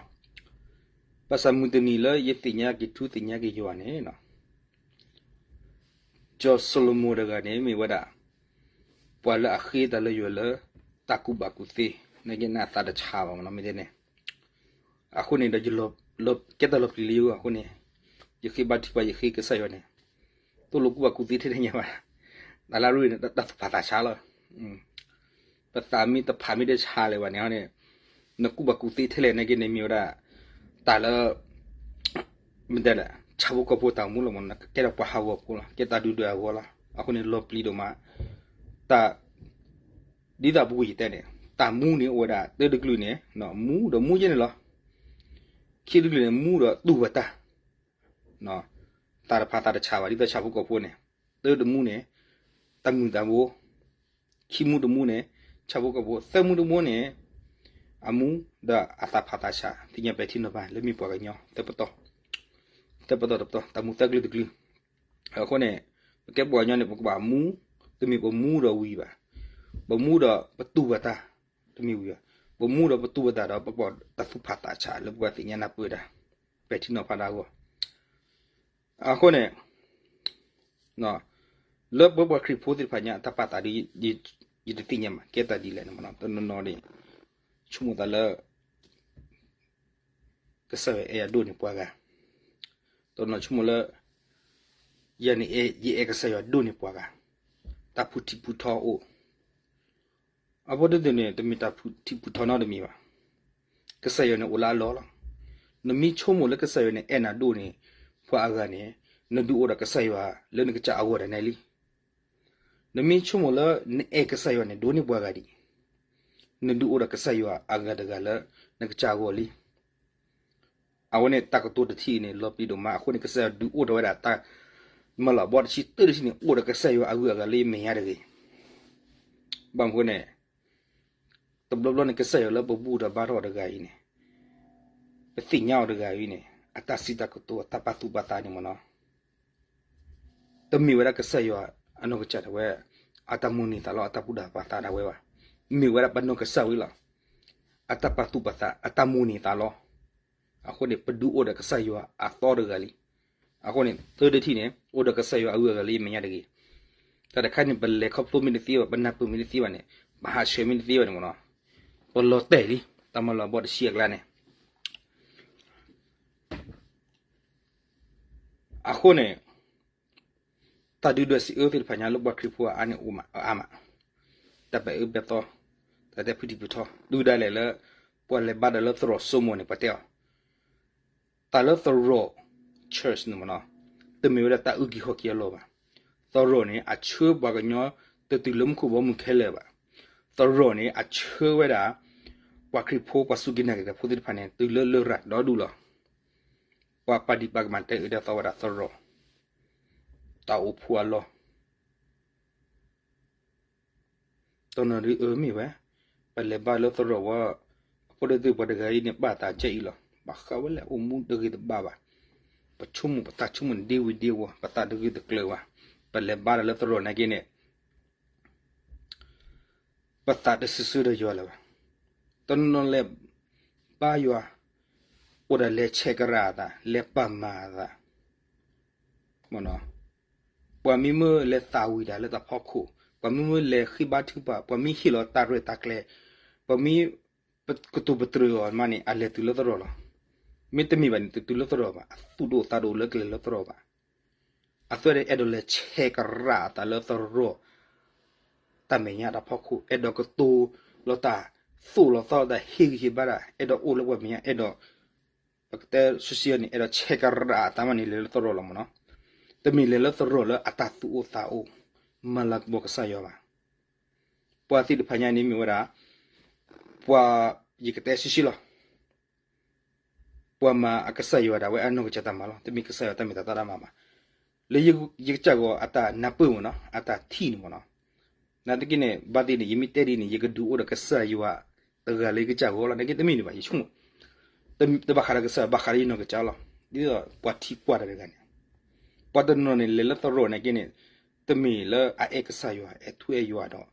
ဘၣ်ဆၣ်မုၢ်တနံၤလၢယသ့ၣ်ညါက့ၤထူသ့ၣ်ညါက့ၤယွၤန့ၣ်, စီၤၡလိၤမိၣ်တဂၤန့ၣ်မ့ၢ်ဝဲဒၣ် ပှၤလၢအဃ့တၢ်လၢယွၤလၢ တၢ်ကူၣ်ဘၣ်ကူၣ်သ့, နာ်က့န့ၣ်အသးတဆါဘၣ်မ့ၢ်နီၤ မ့ၢ်တဲန့ၣ် အဃိန့ၣ်ဒီး ယကဲတၢ်လီၤပျံၤလၢယဂီၢ်အဃိန့ၣ်, ယဃ့ဘါထုကဖၣ် ယဃ့ကစၢ်ယွၤန့ၣ်, သိၣ်လိကူၣ်ဘၣ်ကူၣ်သ့ထဲတညါဘၣ်, တၢ်လၢအရ့န့ၣ် တၢ်သးဖးသးဆါလီၤ. ပသးမ့ၢ်တဖးမ့ၢ်တဆါလၢၤဘၣ်န့ၣ်န့ၣ်, နကူၣ်ဘၣ်ကူၣ်သ့ထဲလဲၣ်နာ်က့န့ၣ်မ့ၢ်ဝဲဒၣ် တၢ်လၢ မ့ၢ်တဲလဲၣ် ဆၣ်ဖိကီၢ်ဖိတၢ်အိၣ်မူလီၤမ့ၢ်နီၤ, ကဲထီၣ်ပှၤဟးဂီၤဖိလီၤ, ကဲတၢ်ဒုၣ်ဒွဲၣ်အဂီၢ်လီၤ. အဃိန့ၣ်လီၤပျံၤဒိၣ်မး, တၢ် ဒ်သိးပူၤကွံာ်ယတဲန့ၣ် တၢ်မူန့ၣ်အိၣ်ဝဲဒၣ်တၢ်တကလုာ်န့ၣ် မူဒီးမူယဲန့ၣ်လီၤ. ခံတကလုာ်န့ၣ် မူဒီးတူၢ်ဝဲတၢ် သးတဖးသးတဆးဘၣ် ဒ်သိးဆၣ်ဖိကီၢ်ဖိန့ၣ်, တၢတမူန့ၣ် တၢ်မုာ်တၢ်ဘိ, ခံမူတမူန့ၣ် ဆၣ်ဖိကီၢ်ဖိ, သၢမူတမူန့ၣ် အမူဒီးအသးဖးသးဆး သ့ၣ်ညါပဲာ်ထံနီၤဖး လၢမ့ၢ်ပှၤကညီ သၢပတီၢ်, သၢပတီၢ်တပတီၢ် တၢ်မူသၢကလုာ်တကလုာ်. အဃိန့ၣ် ပကဲပှၤကညီန့ၣ် ပကဘၣ်မူ, တမ့ၢ်ပမူဒီးဝံၤဘၣ်, ပမူဒီးပတူၢ်ဝဲတၢ်, တမ့ၢ်ဝံၤဘၣ်, ပမူဒီးပတူၢ်ဝဲတၢ်ဒီး ပကဘၣ်တၢ်သူၣ်ဖးသးဆး လၢပကသ့ၣ်ညါနၢ်ပၢၢ်တၢ် ပဲာ်ထံနီၤဖးတၢ်အဂီၢ်. အဃိန့ၣ် လၢပပှၤခရံာ်ဖိသ့ၣ်တဖၣ်ညါ တၢ်ပာ်သးဒီး ယတသ့ၣ်ညါမး ကဲတၢ်ဒ်လဲၣ်န့ၣ်မ့ၢ်နီၤ, တနီၤနီၤန့ၣ် ဆိကမိၣ်သးလၢ ကစၢ်ယွၤအဲၣ်ယၤဒိၣ်န့ၢ်ပှၤဂၤ, တနီၤဆိကမိၣ်လၢ ယၤန့ၣ် ယအဲၣ်ကစၢ်ယွၤဒိၣ်န့ၢ်ပှၤဂၤ, တၢ်ဖုထံဖုထီအိၣ် အဝဲသ့ၣ်န့ၣ် တမ့ၢ်တၢ်ဖုထံဖုထီနီတမံၤဘၣ်. ကစၢ်ယွၤန့ၣ်အိၣ်လၢအလီၢ်လီၤ. နမ့ၢ်ဆိကမိၣ်လၢကစၢ်ယွၤန့ၣ် အဲၣ်နၤဒိၣ်န့ၢ်ပှၤအဂၤန့ၣ် နဒုးအိၣ်ဒီးကစၢ်ယွၤလၢနကစၢ်အဂီၢ်ဒၣ်နဲလံ. နမ့ၢ်ဆိကမိၣ်လၢနအဲၣ်ကစၢ်ယွၤန့ၣ် ဒိၣ်န့ၢ်ပှၤဂၤဒံး, နဒုးအိၣ်ဒီးကစၢ်ယွၤအဂၤတဂၤလၢနကစၢ်အဂီၢ်လံ. အဝဲန့ၣ်တၢ်ကတိၤတထံၣ်အံၤန့ၣ် လီၤပျံၤဒိၣ်မး. အဃိန့ၣ် ကစၢ်ယွၤဒုးအိၣ်ထီၣ်ဝဲဒၣ်တၢ်မၤလၤဘီတဆံတၢတထံၣ်န့ၣ် အိၣ်ဒီးကစၢ်ယွၤအဂုၤအဂၤလၢယမဲာ်ညါတဂ့ၤ. ဘၣ်မနုၤဃိန့ၣ် တဘျီဘျီန့ၣ် ကစၢ်ယွၤလၢပဘူၣ်ထီၣ်ဘါထီၣ်အီၤတဂၤအံၤန့ၣ် ပသ့ၣ်ညါအီၤတဂၤအံၤန့ၣ် အတၢ်စံးတၢ်ကတိၤ အတၢ်ပာ်သူၣ်ပာ်သးန့ၣ်မ့ၢ်နီၤ တမ့ၢ်ဝဲဒၣ်ကစၢ်ယွၤအနီၢ်ကစၢ်ဒၣ်ဝဲ အတၢ်မိၣ်န့ၢ်သးလီ အတၢ်ဘူၣ်တၢ်ဘါသးဒၣ်ဝဲဘၣ်. မ့ၢ်ဝဲဒၣ်ပနီၢ်ကစၢ်ဝဲလီၤ. အတၢ်ပာ်သူၣ်ပာ်သး အတၢ်မိၣ်န့ၢ်သးလီ. အဃိန့ၣ် ပဒုးအိၣ်ဒီးကစၢ်ယွၤအသီတဂၤလံ. အဃိန့ၣ် သၢတထံၣ်န့ၣ် အိၣ်ဒီးကစၢ်ယွၤအဂုၤအဂၤလၢယမဲာ်ညါတဂ့ၤ. တၢ်တခါန့ၣ် ပလဲၤခီဖျိမ့ၢ်တသ့ဘၣ် ပနၢ်ပၢၢ်မ့ၢ်တသ့ဘၣ်န့ၣ် ပဟးဆှဲးမ့ၢ်တသ့ဘၣ်န့ၣ်မ့ၢ်နီၤ ပလီၤတဲာ်လံ တၢ်မၤလၤဘီတဆံအကျါန့ၣ် အဃိန့ၣ် တၢ်ဒုးဒွဲၣ်စံးအၢသ့ၣ်တဖၣ်ညါလၢပှၤခရံာ်ဖိအါန့ၣ်အိၣ်မးအါမး, တၢ်ပဲာ်အၢပဲာ်သီ, တၢ်တဲဖုထံဖုထီ ဒုးဒၣ်လဲာ်လၢ ပှၤလဲၤဘါတၢ်လၢသရိာ်စိမိၤန့ၣ် ပှၤတဲအီၤ တၢ်လၢသရိာ် church န့ၣ်မ့ၢ်နီၤ တမ့ၢ်ဝဲဒၣ်တၢ်အုၣ်က့ၤခီၣ်က့ၤအလီၢ်ဘၣ်. သရိာ်န့ၣ် အဆှၢပှၤကညီတတုၤလၢမူခိၣ်ဘီမုၢ်ခဲလၢာ်ဘၣ်. သရိာ်န့ၣ် အဆှၢဝဲဒၣ် ပှၤခရံာ်ဖိပှၤစူၢ်က့ၤနာ်က့ၤတၢ်ဖိသ့ၣ်တဖၣ်န့ၣ် တုၤလၢလရာ်ဒီဒူၣ်လီၤ. ပှၤပာ်ဒံးပာ်ကမၣ်တဲအၢတဲသီဝဲဒၣ်သရိာ် တၢ်အိၣ်ဖှိၣ်အလီၢ် တနီၤဒုးအၢမ့ၢ်ဝဲ ပလဲၤဘါလၢသရိာ်ဝဲ အဖိဒိၣ်သ့ၣ်ပှၤတဂၤအံၤန့ၣ် ဘၣ်သးကဲအံၤလီၤ. ဘၣ်ဃးဝဲလဲၣ်အိၣ်မူတဂ့ၤတဘၣ်ဘၣ်. ပဆိကမိၣ်ပသးဆိကမိၣ်န့ၣ်ဒ့ဝံၤဒ့ဝီၤ ပသးတဂ့ၤတကျၢၤဘၣ်. ပလဲၤဘါတၢ်လၢသရိာ်နာ်က့န့ၣ် ပသးတစုဆၢဒီးယွၤလၢၤဘၣ်. တနီၤလဲၤဘါယွၤ အိၣ်ဒီးလဲၤဆဲးကရၣ်အသး လဲၤပာ်မၤအသး ပှၤမ့ၢ်မၢလဲၤသးဝံၣ်တၢ်လၢတၢ်ဖီခိၣ်, ပှၤမ့ၢ်မၢလဲၤဃ့ဘါထုကဖၣ်, ပှၤမ့ၢ်ဟ့ၣ်လီၤတၢ်ရဲၣ်တၢ်ကျဲၤ, ပှၤမ့ၢ်ကတိၤပတြၢၤအီၤမးန့ၣ် အလဲၤတုၤလၢသရိာ်လီၤ. မ့တမ့ၢ်ဘၣ်န့ၣ် တတုၤလၢသရိာ်ဘၣ်, အသူၣ်တအိၣ်သးတအိၣ်လၢကလဲၤလၢသရိာ်ဘၣ်. အသုဝဲဒၣ်အဲၣ်ဒိးလဲၤဆဲးကရၣ်အသးလၢသရိာ် တၢ်မဲာ်ညါတၢ်ဖီခိၣ်, အဲၣ်ဒိးကတိၤလီၤတၢ် သိၣ်လီၤသီလီၤတၢ် ဟ့ၣ်ဂံၢ်ဟ့ၣ်ဘါတၢ်, အဲၣ်ဒိးအိၣ်လၢပှၤမဲာ်ညါ, အဲၣ်ဒိး ပကတဲဆှံဆှံန့ၣ် အဲၣ်ဒိးဆဲးကရၣ်အသးမးန့ၣ် လဲၤလၢသရိာ်လီၤမ့ၢ်နီၤ. တမ့ၢ်လဲၤလၢသရိာ်လၢအတၢ်သူၣ်အိၣ်သးအိၣ် မၤလၤကပီၤကစၢ်ယွၤဘၣ်. ပှၤသ့ၣ်တဖၣ်ညါန့ၣ်မ့ၢ်ဝဲဒၣ် ပှၤ ယကတဲဆှံဆှံလီၤ ပှၤမၤအကစၢ်ယွၤဒၣ်ဝဲအနီၢ်ကစၢ်တၢ်မၤလီၤ. တမ့ၢ်ကစၢ်ယွၤတၢ်မ့ၢ်တၢ်တီတၢ်မၤဘၣ်. လၢယကစၢ်ဂီၤအတၢ်နၢ်ပၢၢ်မ့ၢ်နီၤ အတၢ်ထံၣ်န့ၣ်မ့ၢ်နီၤ. နာ်သက့န့ၣ် ဘၣ်သ့ၣ်န့ၣ် ယမ့ၢ်တဲဒ်န့ၣ် ယကဒုးအိၣ်ဒီးကစၢ်ယွၤတဂၤလၢယကစၢ်ဂီၤလီၤ. နာ်သက့တမ့ၢ်န့ၣ်ဘၣ် ယဆိကမိၣ် တဘၣ်ဃးဒီးကစၢ် ဘၣ်ဃးဒီးယနီၢ်ကစၢ်လီၤ. ဒ်သိးပှၤထံပှၢ်တၢ်တဂၤန့ၣ် ပှၤတနီၤန့ၣ် လဲၤလၢသရိာ်နာ်က့န့ၣ် တမ့ၢ်လၢအအဲၣ်ကစၢ်ယွၤ အဲၣ်ထူအဲၣ်ယွၤဒီး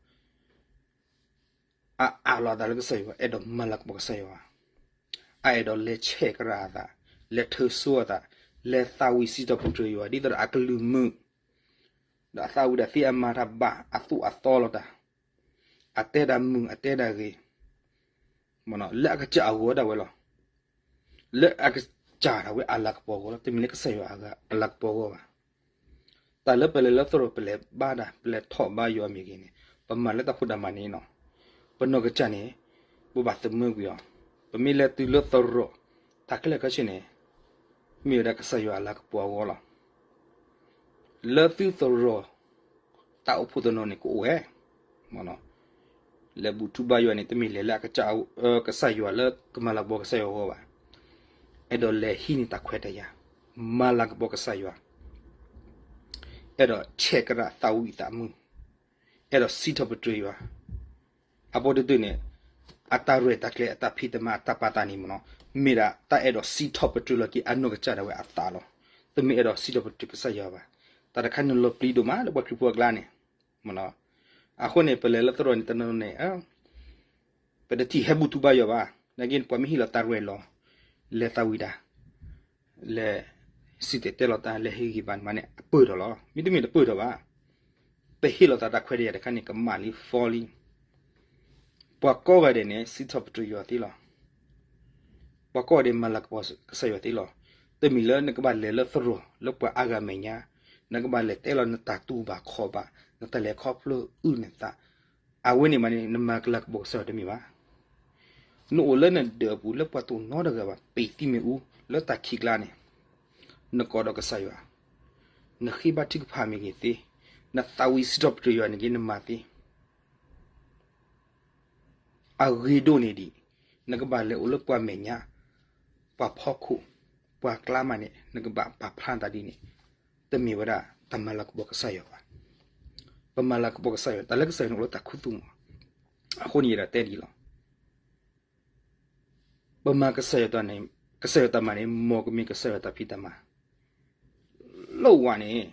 အအးလီၤအသးလၢကစၢ်ယွၤ အဲၣ်ဒိးမၤလၤကပီၤကစၢ်ယွၤ, အအဲၣ်ဒိးလဲၤဆဲးကရၣ်အသး, လဲၤထၢစိအသး, လဲၤသးဝံၣ်စံးထီၣ်ပတြၢၤယွၤ ဒ်သိးဒီးအကလုၢ်မုာ်, ဒီးအသးဝံၣ်ဒီးသ့အမၤတၢ်ဘၣ် အသိၣ်အသီလီၤတၢ်, အတဲတၢ်မုာ် အတဲတၢ်ဂ့ၤ, လၢအကစၢ်အဂီၢ်ဒၣ်ဝဲလီၤ. လၢအကစၢ်ဒၣ်ဝဲအလၤကပီၤအဂီၢ်လီၤ. တမ့ၢ်လၢကစၢ်ယွၤအလၤကပီၤအဂီၢ်ဘၣ်. တၢ်လၢပလဲၤလၢသရိာ် ပလဲၤဘါတၢ် ပလဲၤထီၣ်ဘါယွၤမ့ၢ်ဂ့ၤန့ၣ် ပမၤလၢတၢ်ဖိတၢ်မၤန့ၣ်နီၤ, ပနီၢ်ကစၢ်န့ၣ် ပဘၣ်သမၢကွံာ်အီၤ. ပမ့ၢ်လဲၤတုၤလၢသရိာ် တၢ်ခဲလၢာ်ခဲဆ့န့ၣ် မ့ၢ်ဝဲဒၣ်ကစၢ်ယွၤအလၤကပီၤအဂီၢ်လီၤ. လၢသုသရိာ် တၢ်အိၣ်ဖှိၣ်တနီၤန့ၣ်ကအိၣ်ဝဲ လဲၤဘူၣ်ထူဘါယွၤန့ၣ် တမ့ၢ်လဲၤလၢအကစၢ်, ကစၢ်ယွၤလၢကမၤလၤကပီၤကစၢ်ယွၤအဂီၢ်ဘၣ်. အဲၣ်ဒိးလဲၤဟံးန့ၢ်တၢ်ခွဲးတၢ်ယာ်, မၤလၤကပီၤကစၢ်ယွၤ, အဲၣ်ဒိးဆဲးကရၣ်သးဝံၣ်သးမုာ်, အဲၣ်ဒိးစံးထီၣ်ပတြၢၤယွၤ. အပီတဒုန့ၣ် အတၢ်ရဲၣ်တၢ်ကျဲၤ အတၢ်ဖံးတၢ်မၤ အတၢ်ပာ်သးန့ၣ်မ့ၢ်နီၤ, မ့ၢ်ဒၣ်တၢ်အဲၣ်ဒိးစံးထီၣ်ပတြၢၤလီၤက့ၤအနီၢ်ကစၢ်ဒၣ်ဝဲအသးလီၤ. တမ့ၢ်အဲၣ်ဒိးစံးထီၣ်ပတြၢၤကစၢ်ယွၤဘၣ်. တၢ်တခါနလီၤပျံၤဒိၣ်မးလၢပှၤခရံာ်ဖိအကျါန့ၣ်မ့ၢ်နီၤ. အဃိန့ၣ် ပလဲၤလၢသရိာ်န့ၣ် တနီၤန့ၣ် ပတထံၣ်ဟဲဘူၣ်ထူဘါယွၤဘၣ်. နာ်က့န့ၣ် ပှၤမ့ၢ်ဟ့ၣ်လီၤတၢ်ရဲၣ်လီၤ, လဲၤသးဝံၣ်တၢ်, လဲၤစံၣ်တဲၤတဲလီၤတၢ် လဲၤဟ့ၣ်ဂံၢ်ဘါန့ၣ်မးန့ၣ် အပၢၢ်ထီၣ်လီၤ. မ့တမ့ၢ်တပၢၢ်ထီၣ်ဘၣ်. ပဟ့ၣ်လီၤသးတၢ်ခွဲးတၢ်ယာ်တခါန့ၣ် ကမၣ်လံ ဖီလံ. ပှၤကိးဂၤဒဲးန့ၣ် စံးထီၣ်ပတြၢၤယွၤသ့လီၤ. ပှၤကိးဂၤဒဲးမၤလၤကပီၤကစၢ်ယွၤသ့လီၤ. တမ့ၢ်လၢနကဘၣ်လဲၤလၢသရိာ်လၢပှၤအါဂၤမဲာ်ညါ, နကဘၣ်လဲၤတဲလီၤနတၢ်တူၢ်ဘၣ်ခီၣ်ဘၣ်, နတၢ်လဲၤခီဖျိအုၣ်နသး, အဝဲန့ၣ်မးန့ၣ် နမၤကလၤကပီၤကစၢ်ယွၤတမ့ၢ်ဘၣ်. နအိၣ်လၢနဒၢးအပူၤ လၢပှၤတအိၣ်နီတဂၤဘၣ် ပံာ်သံမ့ၣ်အူ လၢတၢ်ခံးကျါန့ၣ်, နကိးဒီးကစၢ်ယွၤ, နဃ့ဘါထုကဖၣ်မ့ၢ်ဂ့ၤသ့, နသးဝံၣ်စံးထီၣ်ပတြၢၤယွၤန့ၣ်က့ နမၤသ့ အဂ့ၤဒိၣ်န့ၢ်ဒံး, နကဘၣ်လဲၤအိၣ်လၢပှၤမဲာ်ညါ, ပှၤဖီခိၣ်, ပှၤကျါမးန့ၣ် နကဘၣ်ပာ်ဖျါနသးဒ်န့ၣ်, တမ့ၢ်ဝဲဒၣ်တၢ်မၤလၤကပီၤကစၢ်ယွၤဘၣ်. ပမၤလၤကပီၤကစၢ်ယွၤ, တၢ်လၢကစၢ်ယွၤန့ၣ်အိၣ်လၢတၢ်ခူသူၣ်မး. အဃိန့ၣ်ယဲဒၣ်တဲဒ်လီၤ. ပမၤကစၢ်ယွၤတၢ်န့ၣ်, ကစၢ်ယွၤတၢ်မၤန့ၣ် မ်ကမ့ၢ်ကစၢ်ယွၤတၢ်ဖံးတၢ်မၤ လၢဝဲန့ၣ်,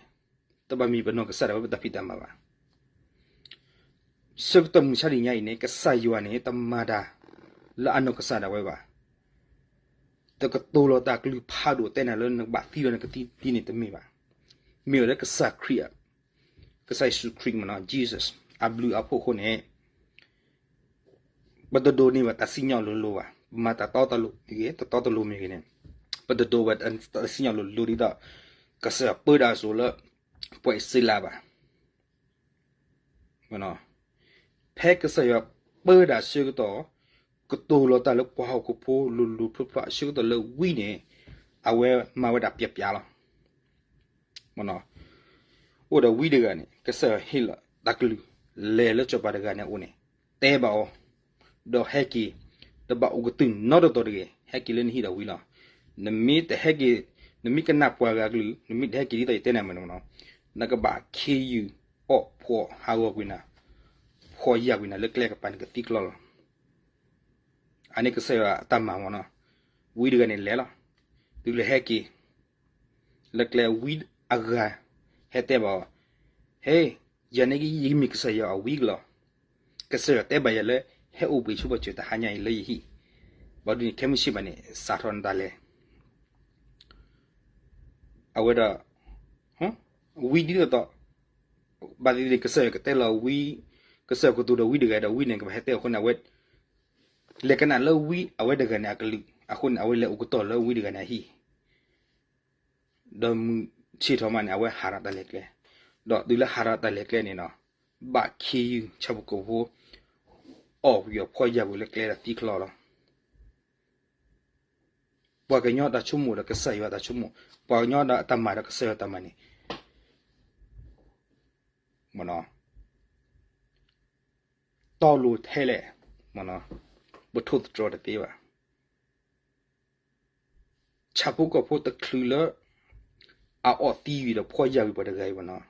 တဘၣ်မ့ၢ်ပနီၢ်ကစၢ်ဒၣ်ဝဲပတၢ်ဖံးတၢ်မၤဘၣ်. ဆၢကတီၢ်မုၢ်ဆါတနံၤညါအံၤန့ၣ် ကစၢ်ယွၤန့ၣ် တမၤတၢ်လၢအနီၢ်ကစၢ်ဒၣ်ဝဲဘၣ်. တကတိၤလီၤတၢ်ကလုၢ်ဖးဒိၣ်တဲနၤလၢနကဘၣ်သံဒီးနကသံသံန့ၣ်တမ့ၢ်ဘၣ်. မ့ၢ်ဝဲလၢကစၢ်ခရံာ်, ကစၢ်ယ့ၣ်ၡူးခရံာ်မ့ၢ်နီၤ, Jesus အဘျုးအဖှိၣ်အဃိန့ၣ် ပတဒိးန့ၢ်ဘၣ်တၢ်စံၣ်ညီၣ်လိၤလိၤဘၣ်. ပမၤတၢ်တီတၢ်လိၤမ့ၢ်ဂ့ၤ, တတီတၢ်လိၤမ့ၢ်ဂ့ၤန့ၣ်, ပတဒိးဘၣ်တၢ်စံၣ်ညီၣ်လိၤလိၤဒ်သိး ကစၢ်ယွၤပၢဒၣ်အစိၤလၢ ပှၤအံၣ်စရ့လးဘၣ်. ဖဲကစၢ်ယွၤပၢဒၣ်ဆၢကတီၢ်, ကတိၤလီၤတၢ်လၢပှၤဟီၣ်ခိၣ်ဖိလိၤလိၤဖျိဖျိအဆၢကတီၢ်လၢဝံန့ၣ်, အဝဲမၤဝဲဒၣ်ပျီပျီလီၤ. အိၣ်ဒီးဝံတဂၤန့ၣ် ကစၢ်ယွၤဟ့ၣ်လီၤတၢ်ကလုၢ် လဲၤလၢစီၤပၤတဂၤန့ၣ်အအိၣ်န့ၣ်, တဲဘၣ်အီၤ, ဒီးဟဲက့ၤ, တဘၣ်အိၣ်ကတုာ်နီတတီၤတဂ့ၤ, ဟဲက့ၤလၢနဟံၣ်ဒီးဝံလီၤ. နမ့ၢ်တဟဲက့ၤ, နမ့ၢ်ကနၣ်ပှၤဂၤကလုၢ်, နမ့ၢ်တဟဲက့ၤဒ်သိးယတဲနၤမ့ၢ်နီၤ, နကဘၣ်ခ့ယုၢ်အီၣ်ဖှီၣ်ဟးဂီၤကွံာ်နၤ, ဖှီၣ်ယာ်ကွံာ်နၤလၢကျဲကပၤနကသံကလီလီၤ. အန့ၣ်ကစၢ်ယွၤအတၢ်မၤမ့ၢ်နီၤ, ဝံတဂၤန့ၣ်လဲၤလီၤ. တုၤလၢဟဲက့ၤ လၢကျဲဝံအဂၤ ဟဲတဲဘၣ်အီၤ, ဟဲ, ယၤန့ၣ်က့ ယမ့ၢ်ကစၢ်ယွၤအဝံကလီၤ. ကစၢ်ယွၤတဲဘၣ်ယၤလၢ ဟဲအိၣ်ဘှံးဆိဘၣ်စၢၤတဟါညါအံၤလၢယဟံၣ်, ဘၣ်ဒုးန့ၣ် ခဲမုၢ်ဆ့ၣ်ဘၣ်န့ၣ် စးထီၣ်နတၢ်လဲၤ အဝဲဒီး ဝံဒ်သိးသိး, ဘၣ်သ့ၣ်သ့ၣ်ကစၢ်ယွၤကတဲလီၤဝံ, ကစၢ်ယွၤကတိၤဒီးဝံတဂၤဒီးဝံန့ၣ် ကဘၣ်ဟဲတဲအဃိန့ၣ် အဝဲ လဲၤကနၣ်လၢဝံအဝဲတဂၤန့ၣ်အကလုၢ်, အဃိန့ၣ် အဝဲလဲၤအိၣ်ကတီၢ်လၢဝံတဂၤန့ၣ်အဟံၣ်, ဒီးမုၢ်ဆ့ၣ်ထီၣ်မးန့ၣ် အဝဲဟးထီၣ်တၢ်လဲၤကျဲ, ဒီးတုၤလၢဟးထီၣ်တၢ်လဲၤကျဲန့ၣ်နီၤ, ဘၣ်ခ့ယုၢ်ဆၣ်ဖိကီၢ်ဖိ အီၣ်ဝံၤအီၤဖှီၣ်ယာ်ဝံၤလၢကျဲဒီးသံကလီလီၤ. ပှၤကညီတၢ်ဆိကမိၣ်ဒီးကစၢ်ယွၤတၢ်ဆိကမိၣ်, ပှၤကညီဒီးအတၢ်မၤဒီးကစၢ်ယွၤတၢ်မၤန့ၣ် တီလိၤထဲလဲၣ်, ပထိၣ်သတြီၤတသ့ဘၣ်. ဆၣ်ဖိကီၢ်ဖိတချုးလၢ အအီၣ်သံဝံၤဒီးဖှီၣ်ယာ်ဝံၤပှၤတဂၤအံၤဘၣ်နီၤ,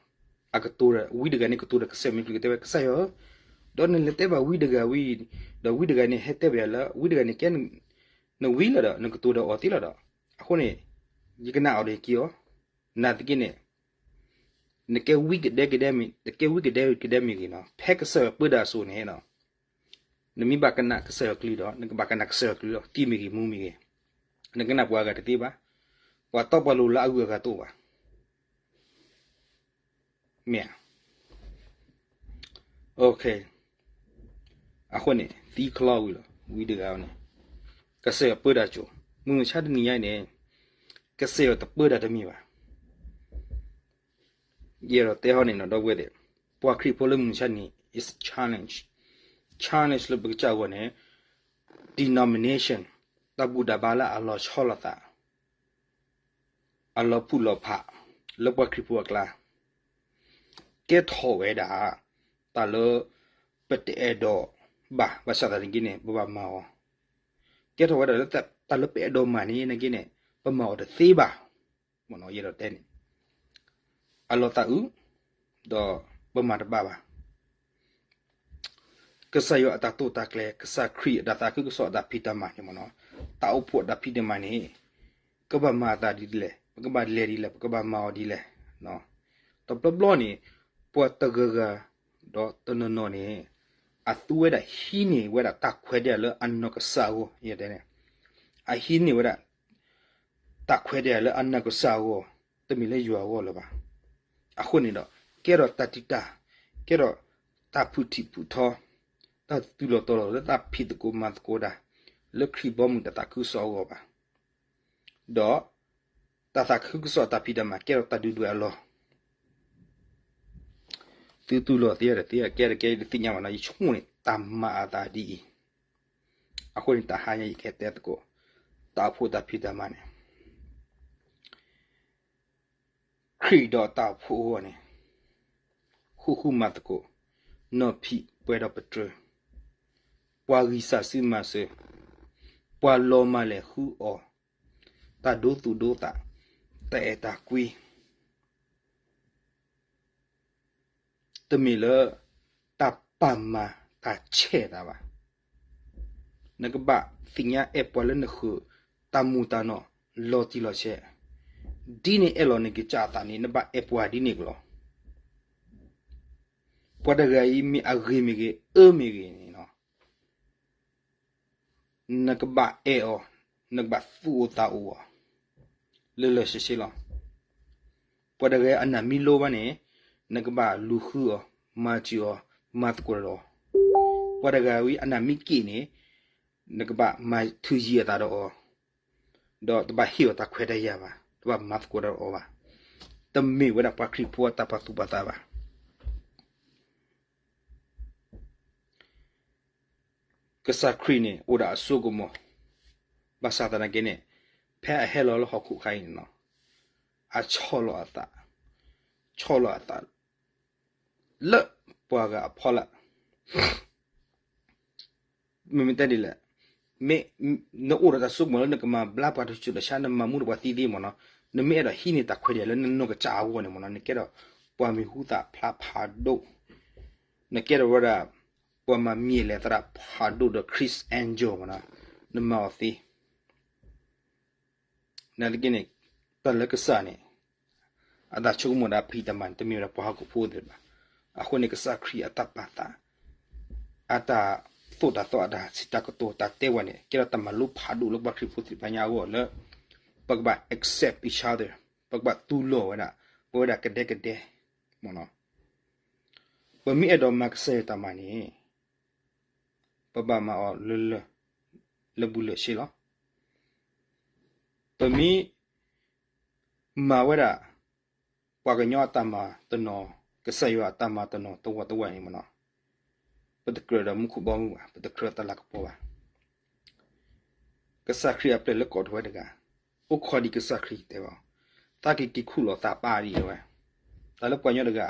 အကတိၤဒီး ဝံတဂၤန့ၣ်ကတိၤဒီးကစၢ်ယွၤမ့ၢ်ချုးကတဲဝဲ ကစၢ်ယွၤဧၢ, ဒီးနလဲၤတဲဘၣ်ဝံတဂၤဝံၤ, ဒီးဝံတဂၤန့ၣ် ဟဲတဲဘၣ်ယၤလၢ ဝံတဂၤန့ၣ်ကဲ နဝံလီၤဒီး နကတိၤဒီးအီၤသ့လီၤဒီး, အဃိန့ၣ် ယကနၣ်အီၤဒီးယက့ၤအီၤ, နာ်သက့န့ၣ် နကဲဝံကဒဲကဒဲမ့ၢ်, နကဲဝံကဒဲကဒဲမ့ၢ်ဂ့ၤနီၤ, ဖဲကစၢ်ယွၤပၢဒၣ်အစိၤန့ၣ်နီၤ, နမ့ၢ်ဘၣ်ကနၣ်ကစၢ်ယွၤကလုၢ်ဒီး နကဘၣ်ကနၣ်ကစၢ်ယွၤကလုၢ်လီၤ, သံမ့ၢ်ဂ့ၤမူမ့ၢ်ဂ့ၤ, နကနၣ်ပှၤဂၤတသ့ဘၣ်, ပှၤတီပှၤလိၤလၢအဂုၤအဂၤတအိၣ်ဘၣ်. မ့ၢ်ဧါ. အဃိန့ၣ် သံကလီဝံၤလီၤ ဝံတဂၤန့ၣ်, ကစၢ်ယွၤပၢတၢ်ကၠိ, မုၢ်မဆါတနံၤညါအံၤန့ၣ် ကစၢ်ယွၤတပၢတၢ်တမ့ၢ်ဘၣ်. ယအဲၣ်ဒိးတဲဟီန့ၣ်နီၤ ဒီပုၢ်ဝဲၢ်သ့ၣ်, ပှၤခရံာ်ဖိလၢမုၢ်မဆါတနံၤ is challenge, challenge လၢပကစၢ်အဂီၢ်န့ၣ် denomination တၢ်ဘူၣ်တၢ်ဘါလၢအလီၤဆီလိာ်သး အလီၤဖုၣ်လီၤဖး လၢပှၤခရံာ်ဖိအကျါ, ကဲထီၣ်ဝဲဒၣ် တၢ်လၢ ပတအဲၣ်ဒိးဘၣ်, ဘၣ်ဆၣ်သနာ်က့န့ၣ် ပဘၣ်မၤအီၤ, ကဲထီၣ်ဝဲဒၣ်လၢ တၢ်လၢပအဲၣ်ဒိးမၤန့ၣ် နာ်က့န့ၣ် ပမၤအီၤတသ့ဘၣ်, ယအဲၣ်ဒိးတဲန့ၣ် အလီၤသးအုး, ဒီးပမၤတဘၣ်ဘၣ်. ကစၢ်ယွၤအတၢ်တိာ်တၢ်ကျဲၤ, ကစၢ်ခရံာ်အတၢ်သးခုကစီၣ်အတၢ်ဖံးတၢ်မၤန့ၣ်မ့ၢ်နီၤ, တၢ်အိၣ်ဖှိၣ်အတၢ်ဖံးတၢ်မၤန့ၣ် ကဘၣ်မၤအသးဒ်လဲၣ်, ပကဘၣ်လဲၤဒ်လဲၣ်, ပကဘၣ်မၤအီၤဒ်လဲၣ်. တဘျီဘျီန့ၣ် ပှၤတဂၤဂၤ ဒီးတနီၤနီၤန့ၣ် အသူဝဲဒၣ်ဟံးန့ၢ်ဝဲဒၣ်တၢ်ခွဲးတၢ်ယာ်လၢအနီၢ်ကစၢ်အဂီၢ်, ယတဲန့ၣ်, အဟံးန့ၢ်ဝဲဒၣ် တၢ်ခွဲးတၢ်ယာ်လၢအနီၢ်ကစၢ်အဂီၢ်, တမ့ၢ်လၢယွၤအဂီၢ်လၢၤဘၣ်. အဃိန့ၣ်ဒီး ကဲထီၣ်တၢ်တံာ်တာ်, ကဲထီၣ်တၢ်ဖုးထံးဖုးထီ, တၢ်သူၣ်လီၤတီၤလီၤလၢတၢ်ဖံးသကိးမၤသကိးတၢ် လၢခရံာ်ဘီမုၢ်တၢ်သးခုကစီၣ်အဂီၢ်ဘၣ်. ဒီး တၢ်သးခုကစီၣ်တၢ်ဖံးတၢ်မၤကဲထီၣ်တၢ်ဒုၣ်ဒွဲၣ်အလီၢ် သုတူၢ်လိာ်သ့တသ့ ကဲတကဲတသ့ၣ်ညါဘၣ်နီၤ, ယဆိကမိၣ်န့ၣ် တၢ်မၤအသးဒ်အံၤ. အဃိန့ၣ် တၢ်ဟါညါယကဟဲတဲသကိး တၢ်အိၣ်ဖှိၣ်တၢ်ဖံးတၢ်မၤန့ၣ် ခရံာ်ဒီးတၢ်အိၣ်ဖှိၣ်အဂီၢ်န့ၣ် ဃူဃူမၤသကိး, နီၢ်ဖံးပှဲၤဒီးပတြၢၤ, ပှၤဂံၢ်စၢ်စုမၤစၢၤ, ပှၤလီၤမၤလဲၤဃုအီၤ, တၢ်ဒိသူၣ်ဒိသး, တၢ်အဲၣ်တၢ်ကွံ တမ့ၢ်လၢ တၢ်ပာ်မၤတၢ်ဆဲးတၢ်ဘၣ်. နကဘၣ်သ့ၣ်ညါအဲၣ်ပှၤလၢနဃၢၤ တၢ်မူၤတၢ်နီၢ်လီၤတံၢ်လီၤဆဲး, ဒ်န့ၣ်အဲၣ်လီၤနကစၢ်အသးန့ၣ် နဘၣ်အဲၣ်ပှၤဒ်န့ၣ်ကလီၤ. ပှၤတဂၤအံၤမ့ၢ်အဂ့ၤမ့ၢ်ဂ့ၤ အၢမ့ၢ်ဂ့ၤန့ၣ်လီၤ. နကဘၣ်အဲၣ်အီၤ, နကဘၣ်သူၣ်အိၣ်သးအိၣ်အီၤ, လၢလၢဆ့ဆ့လီၤ. ပှၤတဂၤအနၢ်မံလိဘၣ်န့ၣ် နကဘၣ်လူၤဃုအီၤ, မၤစၢၤအီၤ, မၤသကိးဒီးအီၤ. ပှၤတဂၤဝံၤအနၢ်မံက့ၣ်န့ၣ် နကဘၣ်မၤထုးယံၤအသးဒီးအီၤ, ဒီးတဘၣ်ဟ့ၣ်အီၤတၢ်ခွဲးတၢ်ယာ်ဘၣ်, တဘၣ်မၤသကိးဒီးအီၤဘၣ်. တမ့ၢ်ဝဲဒၣ်ပှၤခရံာ်ဖိအတၢ်ပာ်သူၣ်ပာ်သးဘၣ်. ကစၢ်ခရံာ်န့ၣ် အိၣ်ဒီးအစိကမီၤ, ဘၣ်ဆၣ်သနာ်က့န့ၣ် ဖဲအဟဲလီၤလၢဟီၣ်ခိၣ်အခါအံၤန့ၣ်လီၤ, အဆီၣ်လီၤအသး, ဆီၣ်လီၤအသး လၢပှၤဂၤအဖီလာ်, မ့မ့ၢ်တဲဒ်လဲၣ်, မ့ၢ်နအိၣ်ဒီးတၢ်စိကမီၤလၢနကမၤဘျါပှၤတစိၤတဆါ နမၤမူဒီးပှၤသံသ့မ့ၢ်နီၤ, နမ့ၢ်အဲၣ်ဒိးဟံးန့ၢ်တၢ်ခွဲးတၢ်ယာ်လၢနနီၢ်ကစၢ်အဂီၢ်န့ၣ်မ့ၢ်နီၤ, နကဲဒီးပှၤမံၤဟူသၣ်ဖျါဖးဒိၣ်, နကဲထီၣ်ဝဲဒၣ် ပှၤမၤမံၤလဲၤသရၣ်ဖးဒိၣ်ဒီး Chris Angel မ့ၢ်နီၤ, နမၤအီၤသ့ နာ်သက့န့ၣ် တၢ်လၢကစၢ်န့ၣ် အတၢ်ဆိကမိၣ်ဒီးအဖံးတၢ်မၤန့ၣ် တမ့ၢ်ဝဲဒၣ်ပှၤဟီၣ်ခိၣ်ဖိသ့ၣ်တဖၣ်ဘၣ်. အဃိန့ၣ် ကစၢ်ခရံာ်အတၢ်ပာ်သး, အတၢ်သိၣ်တၢ်သီ အတၢ်စံးတၢ်ကတိၤတၢ်တဲဝဲန့ၣ် ကဲထီၣ်တၢ်မၤလိဖးဒိၣ်လၢပှၤခရံာ်ဖိသ့ၣ်တဖၣ်ညါအဂီၢ်လၢ ပကဘၣ် accept each other, ပကဘၣ်တူၢ်လိာ်ဝဲဒၣ် ပဝဲဒၣ်ကဒဲကဒဲ မ့ၢ်နီၤ. ပမ့ၢ်အဲၣ်ဒိးမၤကစၢ်ယွၤတၢ်မၤန့ၣ် ပဘၣ်မၤအီၤလၢလၢ လၢဘူးလၢဆ့လီၤ. ပမ့ၢ်မၤဝဲဒၣ် ပှၤကညီအတၢ်မၤတနီၤ, ကစၢ်ယွၤအတၢ်မၤတနီၤ တဝီတဝီန့ၣ်မ့ၢ်နီၤ, ပတကြၢးဒီးမူခိၣ်ဘီမုၢ်ဘၣ်, ပတကြၢးတၢ်လၤကပီၤဘၣ်. ကစၢ်ခရံာ်အပျဲၢ်လၢကိးထီၣ်ဝဲတဂၤ, အိၣ်ခိးဒံးကစၢ်ခရံာ်တဲဘၣ်, သးက့ၤက့ၤခူၣ်လီၤသးပၢ်ဒံးဝဲ, တၢ်လၢပှၤကညီတဂၤ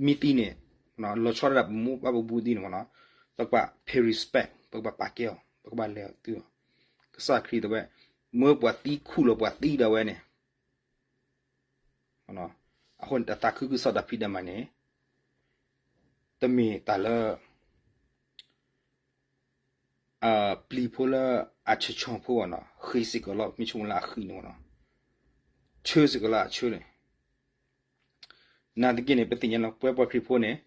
မ့ၢ်သံန့ၣ် လီၤဆီဒၣ်ပမိၢ်ပၢ်ပဘူးသံန့ၣ်မ့ၢ်နီၤ, ပကဘၣ် pay respect, ပကဘၣ်ပာ်ကဲအီၤ, ပကဘၣ်လဲၤအီၤတုၤအီၤ. ကစၢ်ခရံာ်တဲဝဲ, မ့ၢ်ပှၤသံခူၣ်လီၤပှၤသံဒၣ်ဝဲန့ၣ် အဃိန့ၣ် တၢ်သးခုကစီၣ်တၢ်ဖံးတၢ်မၤန့ၣ် တမ့ၢ်တၢ်လၢ ပျံၤဖိလၢအဆၢဆီဖိဘၣ်နီၤ, ဃ့စ့ၢ်ကီးလီၤ, မ့ၢ်ဆိကမိၣ်လၢအဃံန့ၣ်မ့ၢ်နီၤ, ဆၢစ့ၢ်ကီးလၢအဆၢန့ၣ်. နာ်သက့န့ၣ် ပသ့ၣ်ညါလီၤ ပဝဲပှၤခရံာ်ဖိန့ၣ်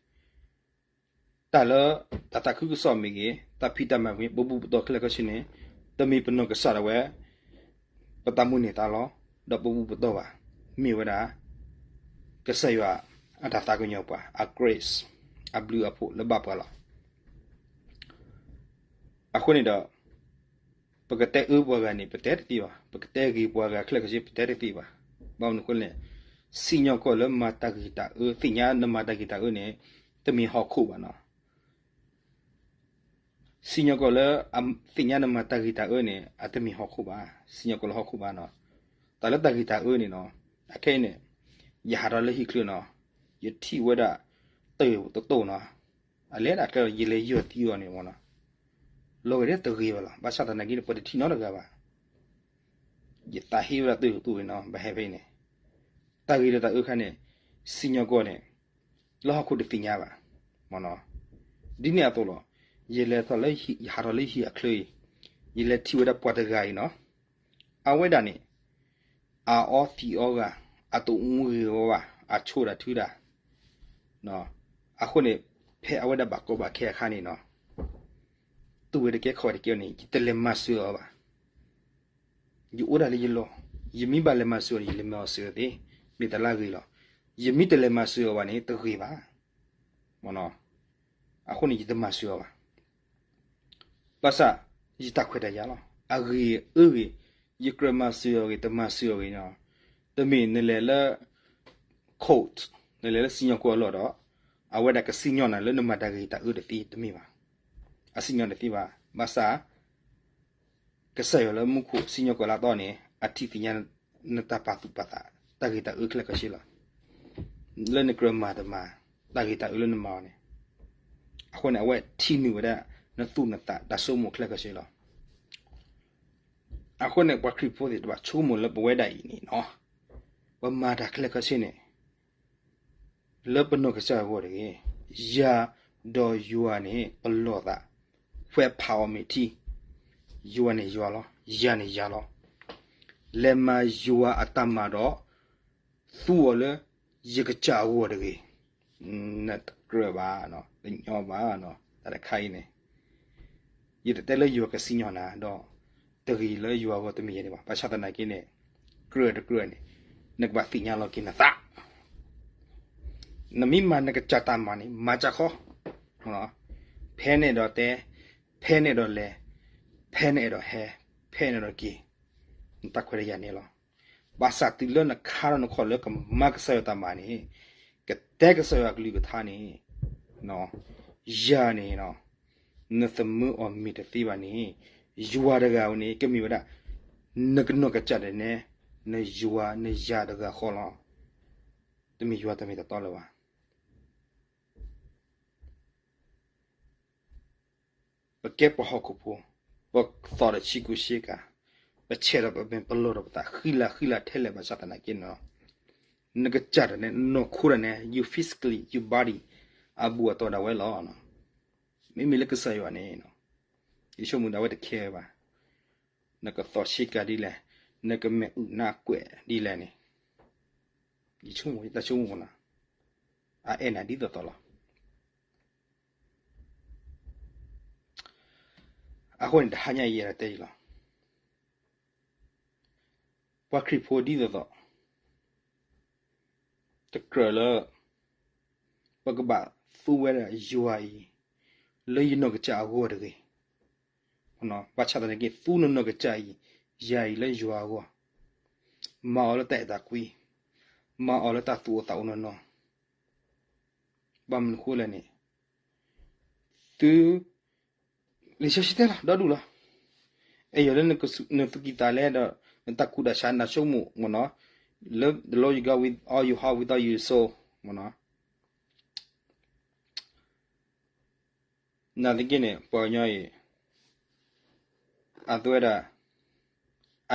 တၢ်လၢ တၢ်သးခုကစီၣ်မ့ၢ်ဂ့ၤ, တၢ်ဖံးတၢ်မၤမ့ၢ်ဂ့ၤ, ပဘူၣ်ပတီၢ်ခဲလၢာ်ခဲဆ့န့ၣ် တမ့ၢ်ပနီၢ်ကစၢ်ဒၣ်ဝဲ ပတၢ်မိၣ်န့ၢ်သးလီၤ, ဒီးပဘူၣ်ပတီၢ်ဘၣ်. မ့ၢ်ဝဲဒၣ် ကစၢ်ယွၤအတၢ်သးကညီၤပှၤ, အ grace, အဘျုးအဖှိၣ်လၢဘၣ်ပှၤလီၤ. အဃိန့ၣ်ဒီး ပကတဲအၢပှၤဂၤန့ၣ် ပတဲတသ့ဘၣ်, ပကတဲဂ့ၤပှၤဂၤခဲလၢာ်ခဲဆ့ ပတဲတသ့ဘၣ်. ဘၣ်မနုၤအဃိလဲၣ်, စံၣ်ညီၣ်ကွီၢ်လၢမၤတၢ်ဂ့ၤတၢ်အၢ, သ့ၣ်ညါနမၤတၢ်ဂ့ၤတၢ်အၢန့ၣ် တမ့ၢ်ဟီၣ်ခိၣ်ဘၣ်နီၤ. စံၣ်ညီၣ်ကွီၢ်လၢ သ့ၣ်ညါနမၤတၢ်ဂ့ၤတၢ်အၢန့ၣ် အတမ့ၢ်ဟီၣ်ခိၣ်ဘၣ်, စံၣ်ညီၣ်ကွီၢ်လၢဟီၣ်ခိၣ်ဘၣ်နီၤ. တၢ်လၢတၢ်ဂ့ၤတၢ်အၢန့ၣ်နီၤ, အခဲအံၤန့ၣ် ယဟးထီၣ်လၢဟံၣ်ချၢနီၤ, ယထံၣ်ဝဲဒၣ် တၢ်ဂ့ၢ်တတိၢ်နီၤ, အလဲၤဒၣ်ကျဲလီၤ ယလဲၤယီၢ်သံအီၤန့ၣ်မ့ၢ်နီၤ, လီၤဂာ်ဒ်တဂ့ၤဘၣ်လီၤ. ဘၣ်ဆၣ်သနာ်က့န့ၣ် ပှၤတထံၣ်နီတဂၤဘၣ်. ယသးဟ့ဝဲဒၣ်တၢ်ဂ့ၢ်တတိၢ်အံၤနီၤ, ဘၣ်ဟဲဖဲအံၤန့ၣ်, တၢ်ဂ့ၢ်ဒီးတၢ်အၢခါန့ၣ် စံၣ်ညီၣ်ကွီၢ်န့ၣ် လၢဟီၣ်ခိၣ်တသ့ၣ်ညါဘၣ် မ့ၢ်နီၤ. ဒ်န့ၣ်အသိးလီၤ, ယလဲၤထီၣ်လၢဟံၣ်, ယဟးထီၣ်လၢဟံၣ်အချၢအံၤ, ယလဲၤထံၣ်ဝဲဒၣ်ပှၤတဂၤအံၤနီၤ, အဝဲဒၣ်န့ၣ် အအီသံးအီဂၤ, အတအူဂ့ၤအီဘၣ်, အဆိၣ်ဒၣ်ထုဒၣ်, အဃိန့ၣ် ဖဲအဝဲဒၣ်ဘၣ်ကီဘၣ်ခဲအခါန့ၣ်နီၤ, သူၣ်ဝဲတကဲခီၣ်ဝဲတကဲန့ၣ် ယတလဲၤမၤစၢၤအီၤဘၣ်. ယအိၣ်ဒၣ်လၢယလီၢ်, ယမ့ၢ်ဘၣ်လဲၤမၤစၢၤအီၤန့ၣ် ယလဲၤမၤအီၤစၢၤသ့, မ့ၢ်တၢ်လၢအဂ့ၤလီၤ. ယမ့ၢ်တလဲၤမၤစၢၤအီၤဘၣ်န့ၣ် တဂ့ၤဘၣ်, မ့ၢ်နီၤ. အဃိန့ၣ် ယတမၤစၢၤအီၤဘၣ်. ဘၣ်ဆၣ် ယတၢ်ခွဲးတၢ်ယာ်လီၤ. အဂ့ၤအဂ့ၤ, ယကြၢးမၤစၢၤအီၤဂ့ၤ တမၤစၢၤအီၤဂ့ၤနီၤ, တမ့ၢ်နလဲၤလၢ court, နလဲၤလၢစံၣ်ညီၣ်ကွီၢ်အလီၢ်ဒီး အဝဲဒၣ်ကစံၣ်ညီၣ်နၤလၢနမၤတၢ်ဂ့ၤတၢ်အၢတသ့ တမ့ၢ်ဘၣ်. အစံၣ်ညီၣ်တသ့ဘၣ်. ဘၣ်ဆၣ် ကစၢ်ယွၤလၢမူခိၣ်စံၣ်ညီၣ်ကွီၢ်လၢအသီန့ၣ် အထံၣ်သ့ၣ်ညါနတၢ်ပာ်သူၣ်ပာ်သး တၢ်ဂ့ၤတၢ်အၢခဲလၢာ်ခဲဆ့လီၤ. လၢနကြၢးမၤတမၤ တၢ်ဂ့ၤတၢ်အၢလၢနမၤအီၤန့ၣ်, အဃိန့ၣ် အဝဲထံၣ်န့ၢ်ဝဲဒၣ် နသူၣ်နသးတၢ်ဆိကမိၣ်ခဲလၢာ်ခဲဆ့လီၤ. အဃိန့ၣ် ပှၤခရံာ်ဖိသ့ၣ်တဖၣ်ဆိကမိၣ်လၢပဝဲဒၣ်အံၤန့ၣ်နီၤ, ပမၤတၢ်ခဲလၢာ်ခဲဆ့န့ၣ် လၢပနီၢ်ကစၢ်အဂီၢ်တဂ့ၤ. ယၤဒီးယွၤန့ၣ် ပလီၢ်သး, ဖဲဖးအီၤမ့ၢ်ထံ, ယွၤန့ၣ်ယွၤလီၤ, ယၤန့ၣ်ယၤလီၤ. လဲၤမၤယွၤအတၢ်မၤဒီး သူအီၤလၢယကစၢ်အဂီၢ်တဂ့ၤ. နတကြၢးဘၣ်, တညီဘၣ်, တၢ်တခါအံၤန့ၣ် ယတတဲလၢယွၤကစံၣ်ညီၣ်နၤဒီး တဂ့ၤလၢယွၤအဂီၢ်တမ့ၢ်ယဲန့ၣ်ဘၣ်. ဘၣ်ဆၣ်သနာ်က့န့ၣ် ကြၢးတကြၢးန့ၣ် နကဘၣ်သ့ၣ်ညါလီၤက့ၤနသး, နမ့ၢ်မၤနကစၢ်တၢ်မၤန့ၣ် မၤစၢၤဃီ, ဖဲနအဲၣ်ဒိးတဲ, ဖဲနအဲၣ်ဒိးလဲၤ, ဖဲနအဲၣ်ဒိးဟဲ, ဖဲနအဲၣ်ဒိးက့ၤ, နတၢ်ခွဲးတၢ်ယာ်န့ၣ်လီၤ. ဘၣ်ဆၣ်တုၤလၢနခါထီၣ်နခီၣ်လၢကမၤကစၢ်ယွၤတၢ်မၤန့ၣ်, ကတဲကစၢ်ယွၤအကလုၢ်ကထါန့ၣ်, ယၤန့ၣ် နသမၢအီၤမ့ၢ်တသ့ဘၣ်န့ၣ်, ယွၤတဂၤန့ၣ် ကမ့ၢ်ဝဲဒၣ် နကနီၢ်ကစၢ်ဒၣ်နဲ, နယွၤနယၤတဂၤဃီလီၤ. တမ့ၢ်ယွၤတမ့ၢ်တတီလၢၤဘၣ်. ပကဲပှၤဟီၣ်ခိၣ်ဖိ, ပသီၣ်ဒီးဆံးကိၣ်ဆ့ကၤ, ပဆဲးဒီးပမဲာ်ပလီၢ်ဒီးပသးဃံလၤဃံလၤထဲလဲၣ်ဘၣ်ဆၣ်သနာ်က့န့ၣ်, နကစၢ်ဒၣ်နဲ နနီၢ်ခိဒၣ်နဲ ယ physically, ယ body အဘူးအတီၢ်ဒၣ်ဝဲလီၤ. မ့မ့ၢ်လၢကစၢ်ယွၤန့ၣ်, ယဆိကမိၣ်ဒၣ်ဝဲတခဲဘၣ်, နကသီၣ်ဆ့ကၤဒ်လဲၣ်, နကမဲာ်အုၣ်နါကွဲးဒ်လဲၣ်န့ၣ်, ယဆိကမိၣ် ယတၢ်ဆိကမိၣ်နီၤ, အအဲၣ်နၤဒ်သိးသိးလီၤ. အဃိန့ၣ် တဟါညါအံၤယအဲၣ်ဒိးတဲအံၤလီၤ. ပှၤခရံာ်ဖိဒ်သိးသိး တကြၢးလၢ ပကဘၣ်သူဝဲဒၣ်ယွၤအံၤ လၢယနီၢ်ကစၢ်အဂီၢ်တဂ့ၤ. ဘၣ်ဆၣ်သနာ်က့ သူနနီၢ်ကစၢ်အံၤ ယၤအံၤလၢယွၤအဂီၢ်, မၤအီၤလၢတၢ်အဲၣ်တၢ်ကွံ, မၤအီၤလၢတၢ်သူၣ်အိၣ်သးအိၣ်နီၢ်နီၢ်. ဘၣ်မနုၤဃိလဲၣ်န့ၣ်, သု လံာ်စီဆှံတဲလီၤ ဒီဒူၣ်လီၤ. အဲၣ်ယွၤလၢနသူၣ်ကံၢ်သးလဲဒီး နတၢ်ကူၣ်တၢ်ဆး နတၢ်ဆိကမိၣ်မ့ၢ်နီၤ, love the Lord your God with all your heart, with all your soul မ့ၢ်နီၤ. နာ်သက့န့ၣ် ပှၤကညီအံၤ အဝဲဒၣ်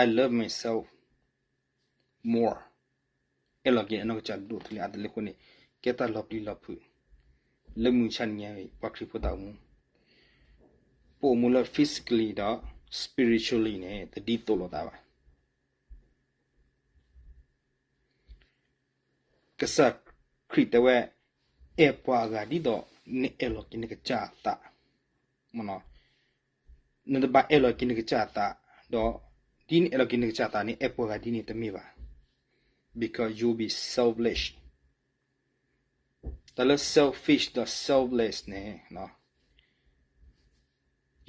I love myself more, အဲၣ်လီၤက့ၤအနီၢ်ကစၢ်ဒိၣ်တုၤလၢအါတလၢအဃိန့ၣ် ကဲတၢ်လီၤပျံၤလီၤဖုး လၢမုၢ်ဆါနံၤညါအံၤ ပှၤခရံာ်ဖိတၢ်အိၣ်မူ, ပအိၣ်မူလၢ physically ဒီး spiritually န့ၣ် တဒ်သိးလိာ်သးဘၣ်. ကစၢ်ခရံာ်တဲဝဲ အဲၣ်ပှၤအဂၤဒ်သိး နအဲၣ်လီၤက့ၤနကစၢ်အသး နတဘၣ်အဲၣ်လီၤက့ၤနကစၢ်အသး, ဒီး ဒ်နအဲၣ်လီၤက့ၤနကစၢ်အသးန့ၣ် အဲၣ်ပှၤဂၤဒ်န့ၣ်တမ့ၢ်ဘၣ်. Because you'll be selfish. တၢ်လၢ selfish ဒီး selfless န့ၣ်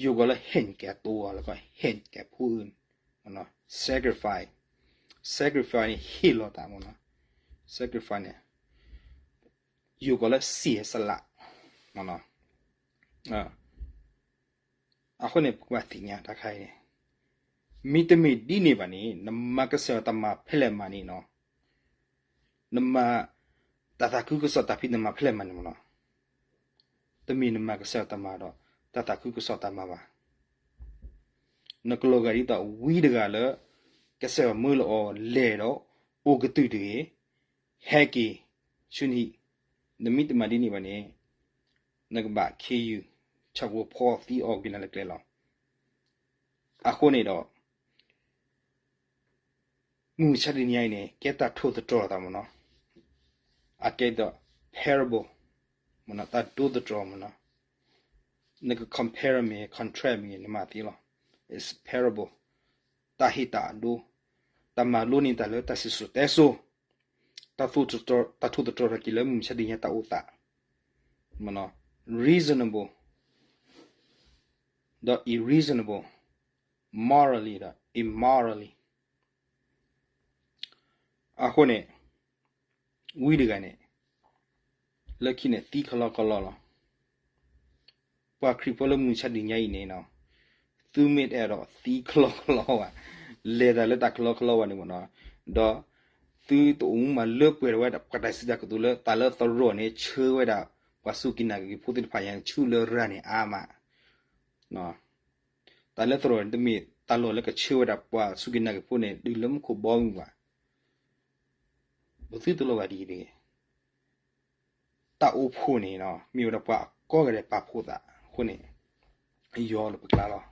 ယိၤကီးလၢ เห็นแก่ตัว လၢကီး เห็นแก่ผู้อื่น sacrifice, sacrifice န့ၣ် ဟ့ၣ်လီၤတၢ်မ့ၢ်နီၤ, sacrifice န့ၣ် ယိၤကီးလၢ เสียสละ မ့ၢ်နီၤ. အဃိန့ၣ် ပကဘၣ်သ့ၣ်ညါတၢ်ခါအံၤန့ၣ်, မ့တမ့ၢ်ဒ်န့ၣ်ဘၣ်န့ၣ် နမၤကစၢ်ယွၤတၢ်မၤဖဲလဲၣ်မးန့ၣ်နီၤ, နမၤ တၢ်သးခုကစီၣ်တၢ်ဖံးတၢ်မၤဖဲလဲၣ်မးန့ၣ်မ့ၢ်နီၤ, တမ့ၢ်နမၤကစၢ်ယွၤတၢ်မၤဒီး တၢ်သးခုကစီၣ်တၢ်မၤဘၣ်. နကလီၤဂာ်ဒ်သိးဝံတဂၤလၢ ကစၢ်ယွၤမၢလီၤအီၤလဲၤဒီး အိၣ်ကတုာ်တဂ့ၤ, ဟဲက့ၤ ဆူနဟံၣ်, နမ့ၢ်တမၤဒ်န့ၣ်ဘၣ်န့ၣ် နကဘၣ်ခ့ယုၢ် ဆၣ်ဖိဖီသံအီၤက့ၤနၤလၢကျဲလီၤ. အဃိန့ၣ်ဒီး မုၢ်မဆါတနံၤညါအံၤန့ၣ် ကဲတၢ်ထိၣ်သတြီၤသးမ့ၢ်နီၤ, အကဲဒ်သိး parable မ့ၢ်နီၤ, တၢ်ဒိသတြီၤမ့ၢ်နီၤ, နက compare မ့ၢ် contrast မ့ၢ် နမၤသ့လီၤ. It's parable, တၢ်ဟ့ၣ်တၢ်အဒိ, တၢ်မၤလိန့ၢ်တၢ်လၢတၢ်စံၣ်စိၤတဲစိၤ, တၢ်ထိၣ်သတြီၤ, တၢ်ထိၣ်သတြီၤထီၣ်က့ၤလၢမုၢ်မဆါတနံၤညါတၢ်အိၣ်သး, မ့ၢ်နီၤ, reasonable ဒီး irreasonable, morally ဒီး immorally. အဃိန့ၣ် ဝံတဂၤန့ၣ် လၢခံန့ၣ်သံကလီကလီလီၤ. ပှၤခရံာ်ဖိလၢမုၢ်မဆါတနံၤညါအံၤန့ၣ်နီၤ, သုမ့ၢ်တအဲၣ်ဒိးသံကလီကလီဘၣ်, လဲၤတၢ်လၢတၢ်ကလီကလီဘၣ်န့ၣ်မ့ၢ်နီၤ, ဒီးသုတအိၣ်မူမၤလၢပှဲၤဒီးဝဲဒၣ် ပှၤတၢ်စံးတၢ်ကတိၤလၢ တၢ်လၢသရိာ်န့ၣ် ဆှၢဝဲဒၣ် ပှၤစူၢ်က့ၤနာ်က့ၤဖိသ့ၣ်တဖၣ်ညါ ဆူလၢရၤန့ၣ်အါမး. တၢ်လၢသရိာ်န့ၣ် တမ့ၢ်တၢ်လီၢ်လၢကဆှၢဝဲဒၣ်ပှၤစူၢ်က့ၤနာ်က့ၤဖိန့ၣ် တုၤလၢမူခိၣ်ဘီမုၢ်ဘၣ်. ပသုတလီၤဂာ်ဒ်အံၤတဂ့ၤ. တၢ်အိၣ်ဖှိၣ်န့ၣ် မ့ၢ်ဝဲဒၣ်ပှၤအကီၢ်ဂၤဒဲးပာ်ဖှိၣ်သးအဃိန့ၣ် ယီၤလၢပကျါလီၤ.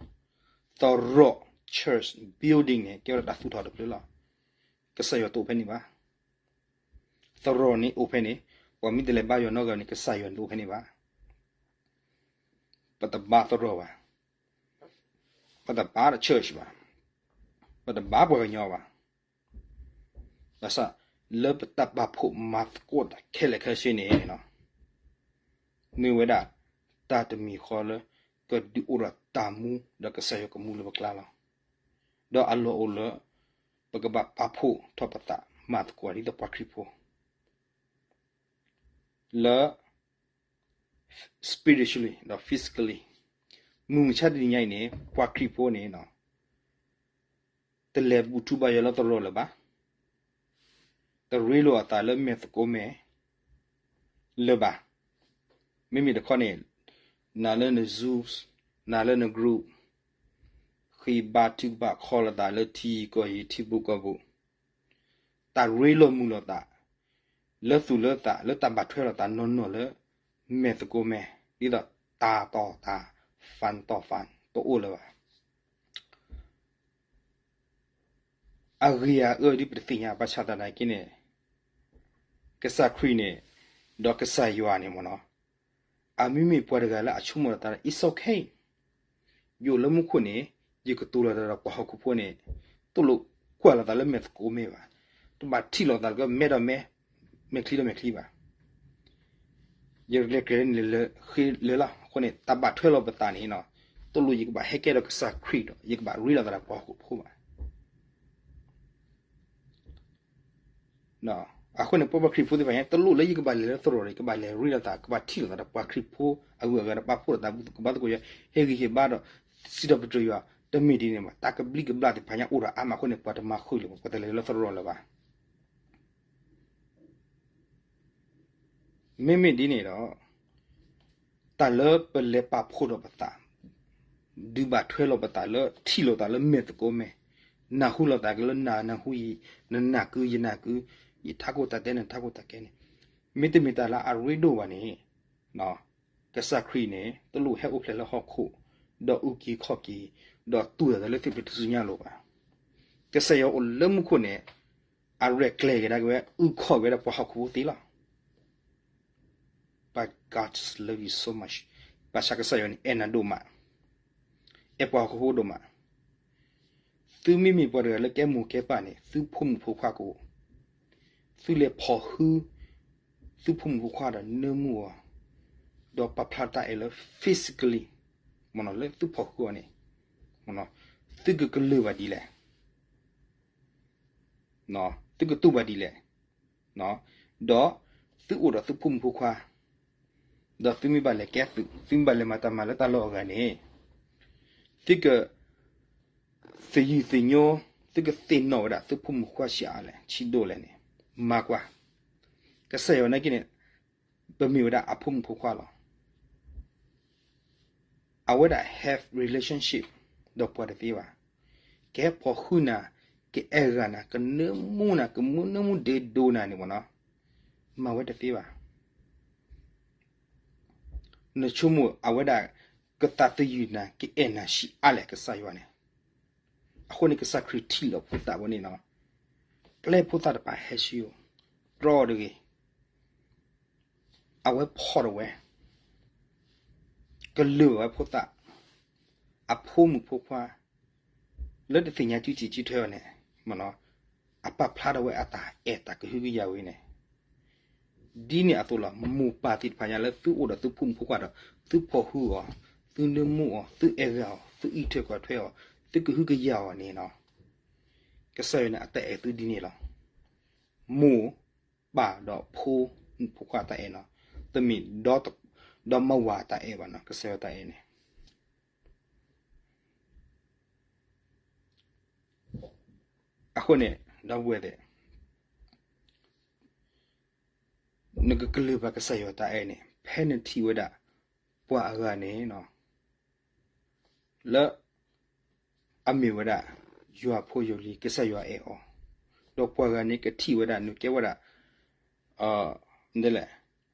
သရိာ် church building န့ၣ် ကဲဝဲဒၣ်တၢ်သူၣ်ထီၣ်တဖျၢၣ်လီၤ. ကစၢ်ယွၤတအိၣ်ဖဲန့ၣ်ဘၣ်. သရိာ်န့ၣ်အိၣ်ဖဲန့ၣ်, ပှၤမ့ၢ်တလဲၤဘါယွၤနီတဂၤန့ၣ် ကစၢ်ယွၤန့ၣ်တအိၣ်ဖဲန့ၣ်ဘၣ်. ပတဘါသရိာ်ဘၣ်, ပတဘါ the church ဘၣ်, ပတဘါပှၤကညီဘၣ်. ဘၣ်ဆၣ် လၢပတၢ်ပာ်ဖှိၣ်မၤသကိးတၢ်ခဲလၢာ်ခဲဆ့န့ၣ် မ့ၢ်ဝဲဒၣ် တၢ်တမံၤဃီလၢ ကဒုးအိၣ်ဒီးတၢ်မူ ဒီးကစၢ်ယွၤကမူလၢပကျါလီၤ. ဒီးအလီၢ်အိၣ်လၢ ပကဘၣ်ပာ်ဖှိၣ်ထီၣ်ပသး မၤသကိးဒ်သိးပှၤခရံာ်ဖိ လၢ spiritually ဒီး physically. မုၢ်မဆါတနံၤညါအံၤန့ၣ် ပှၤခရံာ်ဖိန့ၣ် တလဲၤဘူၣ်ထူဘါယွၤလၢသရိာ်လၢၤဘၣ်, တရ့လိာ်အသးလၢမဲာ်သကိးမဲာ်လၢၤဘၣ်. မ့မ့ၢ်တခီန့ၣ် နၤလၢန Zoom, နၤလၢန group ဃ့ဘါထုကဖၣ် ခီလိာ်သးလၢထံကီၢ်အံၤ ထံပူၤကီၢ်ပူၤ, တၢ်ရ့လိာ်မုာ်လိာ်သး လၢသူၣ်လၢသး လၢတၢ်ဘၣ်ထွဲလိာ်သးနီၢ်နီၢ်လၢ မဲာ်သကိးမဲာ် ဒ်သိးတၢ်တီၢ်တၢ် fun တီၢ် fun တအိၣ်လၢၤဘၣ်. အဂ့ၢ်အအၢဒ်ပတသ့ၣ်ညါ ဘၣ်ဆၣ်သနာ်က့န့ၣ် ကစၢ်ခရံာ်န့ၣ် ဒီးကစၢ်ယွၤန့ၣ်မ့ၢ်နီၤ, အမ့မ့ၢ်ပှၤတဂၤလၢအဆိကမိၣ်လီၤသးဒီး it's okay, ယအိၣ်လၢမူခိၣ်န့ၣ် ယကတိၤလီၤသးဒီးပှၤဟီၣ်ခိၣ်ဖိန့ၣ် တလိၣ်ကွၢ်လိာ်သးလၢမဲာ်သကိးမဲာ်ဘၣ်, တဘၣ်ထံၣ်လိာ်သးလၢမဲာ်ဒီးမဲာ်, မဲာ်ချံဒီးမဲာ်ချံဘၣ်. ယလဲၤကျဲၤန့ၣ်လၢဃ့လၢလီၤ. အဃိန့ၣ် တၢ်ဘၣ်ထွဲလိာ်ပသးန့ၣ် တလိၣ်ယကဘၣ်ဟဲကဲဒီးကစၢ်ခရံာ်ဒီး ယကဘၣ်ရ့လိာ်သးဒီးပှၤဟီၣ်ခိၣ်ဖိဘၣ်. အဃိန့ၣ် ပပှၤခရံာ်ဖိသ့ၣ်တဖၣ်ညါ တလိၣ်လၢယကဘၣ်လဲၤလၢသရိာ်ဒီး ကဘၣ်လဲၤရ့လိာ်သး ကဘၣ်ထံၣ်လိာ်သးဒီးပှၤခရံာ်ဖိအဂုၤအဂၤဒီး ပာ်ဖှိၣ်လိာ်သး ကဘါသကိးယွၤ ဟ့ၣ်ဂံၢ်ဟ့ၣ်ဘါဒီး စံးထီၣ်ပတြၢၤယွၤ တမ့ၢ်ဒ်န့ၣ်ဘၣ်. တၢ်ကဘျံးကဘျၣ်သ့ၣ်တဖၣ်ညါအိၣ်ဒီးအါမးအဃိန့ၣ် ပှၤတမၤဃုာ်လၢၤဘၣ်, ပှၤတလဲၤလၢသရိာ်လၢၤဘၣ်. မ့မ့ၢ်ဒ်န့ၣ်ဒီး တၢ်လၢပလဲၤပာ်ဖှိၣ်ဒီးပသး, ဒုးဘၣ်ထွဲလိာ်ပသးလၢထံၣ်လိာ်သးလၢမဲာ်သကိးမဲာ်, နၢ်ဟူလိာ်သးကလၢနနၢ်ဟူယၤ, နနၢ်ကုယနၢ်ကု, ယထးခိၣ်တၢ်တဲနထးခိၣ်တၢ်တဲန့ၣ်, မ့တမ့ၢ်တၢ်လၢအရ့ဒိၣ်ဘၣ်န့ၣ်, ကစၢ်ခရံာ်န့ၣ် တလိၣ်ဟဲအိၣ်ဖျဲၣ်လၢဟီၣ်ခိၣ်, ဒီးအုၣ်က့ၤခီၣ်က့ၤ, ဒီးတူၢ်လိာ်သးလၢသ့ၣ်ဖျဲၣ်ထူၣ်စုညါလိၤဘၣ်. ကစၢ်ယွၤအိၣ်လၢမူခိၣ်န့ၣ် အရဲၣ်ကျဲၤကဒါက့ၤဝဲ အုၣ်ခီၣ်က့ၤဝဲဒၣ်ပှၤဟီၣ်ခိၣ်ဖိသ့လီၤ. But God just love you so much. ဘၣ်ဆၣ်ကစၢ်ယွၤန့ၣ်အဲၣ်နၤဒိၣ်မး, အဲၣ်ပှၤဟီၣ်ခိၣ်ဖိဒိၣ်မး. သုမ့မ့ၢ်ပှၤတဂၤလၢကဲမိၢ်ကဲပၢ်န့ၣ် သုဖိမုၣ်ဖိခွါကအိၣ်, သုလဲၤဖီၣ်ဟု သုဖိမုၣ်ဖိခွါဒီးနၢမူအီၤ, ဒီးပာ်ဖျါတၢ်အဲၣ်လၢ physically လၢသုဖီၣ်ဟုအီၤန့ၣ်, သုကကလုာ်ဘၣ်ဒ်လဲၣ် သုကတူၢ်ဘၣ်ဒ်လဲၣ်, ဒီးသုအိၣ်ဒီးသုဖိမုၣ်ဖိခွါ, ဒီးသုမ့ၢ်ဘၣ်လဲၤကဲသုး, သုမ့ၢ်ဘၣ်လဲၤမၤတၢ်မၤလၢတၢ်လီၢ်အဂၤန့ၣ်, သုကသယုၢ်သညိ, သုကသ့ၣ်နီၣ်ဝဲဒၣ်သုဖိမုၣ်ဖိခွါဆံးအါလဲၣ်, ဆံးဒိၣ်လဲၣ်န့ၣ်, မၤကွၢ်. ကစၢ်ယွၤနာ်က့န့ၣ် ပမ့ၢ်ဝဲဒၣ်အဖိမုၣ်ဖိခွါလီၤ. အဝဲဒၣ် have relationship ဒီးပှၤတသ့ဘၣ်. ကဟဲဖီၣ်ဃုာ်နၤ, ကအဲၣ်ဂၤနၤ, ကနၢမူနၤ, ကမူနၢမူဒ့ဒိနၤန့ၣ်မ့ၢ်နီၤ, မၤဝဲတသ့ဘၣ်. နဆိကမိၣ်အဝဲဒၣ် ကသးသယုၢ်နၤ ကအဲၣ်နၤဆံးအါလဲၣ် ကစၢ်ယွၤန့ၣ်. အဃိန့ၣ် ကစၢ်ခရံာ်ထံၣ်လီၤဖိသၣ်ဝဲန့ၣ်နီၤ, ပျဲဖိသၣ်တဖၣ်ဟဲဆူယအိၣ်, တြီတဂ့ၤ. အဝဲဖီၣ်ထီၣ်ဝဲ, ကလုၢ်ဘၣ်ဝဲဖိသၣ်, အဖိမုၣ်ဖိခွါ လၢတသ့ၣ်ညါစုစ့ၣ်စုထွဲအီၤန့ၣ်, အပာ်ဖျါထီၣ်ဝဲအတၢ်အဲၣ်တၢ်ကဟုကယာ်ဝဲန့ၣ်. ဒ်န့ၣ်အသိးလီၤ, မိၢ်ပၢ်သ့ၣ်တဖၣ်ညါလၢသုအိၣ်ဒီးသုဖိမုၣ်ဖိခွါဒီး သုဖီၣ်ဃုာ်အီၤ, သုနၢမူအီၤ, သုအဲၣ်ဂၤအီၤ, သုအံးထွဲကွၢ်ထွဲအီၤ, သုကဟုကယာ်အီၤန့ၣ်နီၤ, ကစၢ်ယွၤန့ၣ် အတၢ်အဲၣ်သုဒ်န့ၣ်လီၤ. မိၢ်ပၢ်ဒီးဖိမုၣ်ဖိခွါအတၢ်အဲၣ်နီၤ, တမ့ၢ် ဒီမါဝၤအတၢ်အဲၣ်ဘၣ်နီၤ, ကစၢ်ယွၤတၢ်အဲၣ်န့ၣ် အဃိန့ၣ် ဒီပုၢ်ဝဲၢ်သ့ၣ်, နကကလုၢ်ဘၣ်ကစၢ်ယွၤတၢ်အဲၣ်န့ၣ် ဖဲနထံၣ်ဝဲဒၣ်ပှၤအဂၤန့ၣ်နီၤ, လၢအမ့ၢ်ဝဲဒၣ် ယွၤဖိယိၤလံၤ ကစၢ်ယွၤအဲၣ်အီၤ, ဒီးပှၤဂၤန့ၣ်ကထံၣ်ဝဲဒၣ် နကဲဝဲဒၣ် ဒ်လဲၣ်,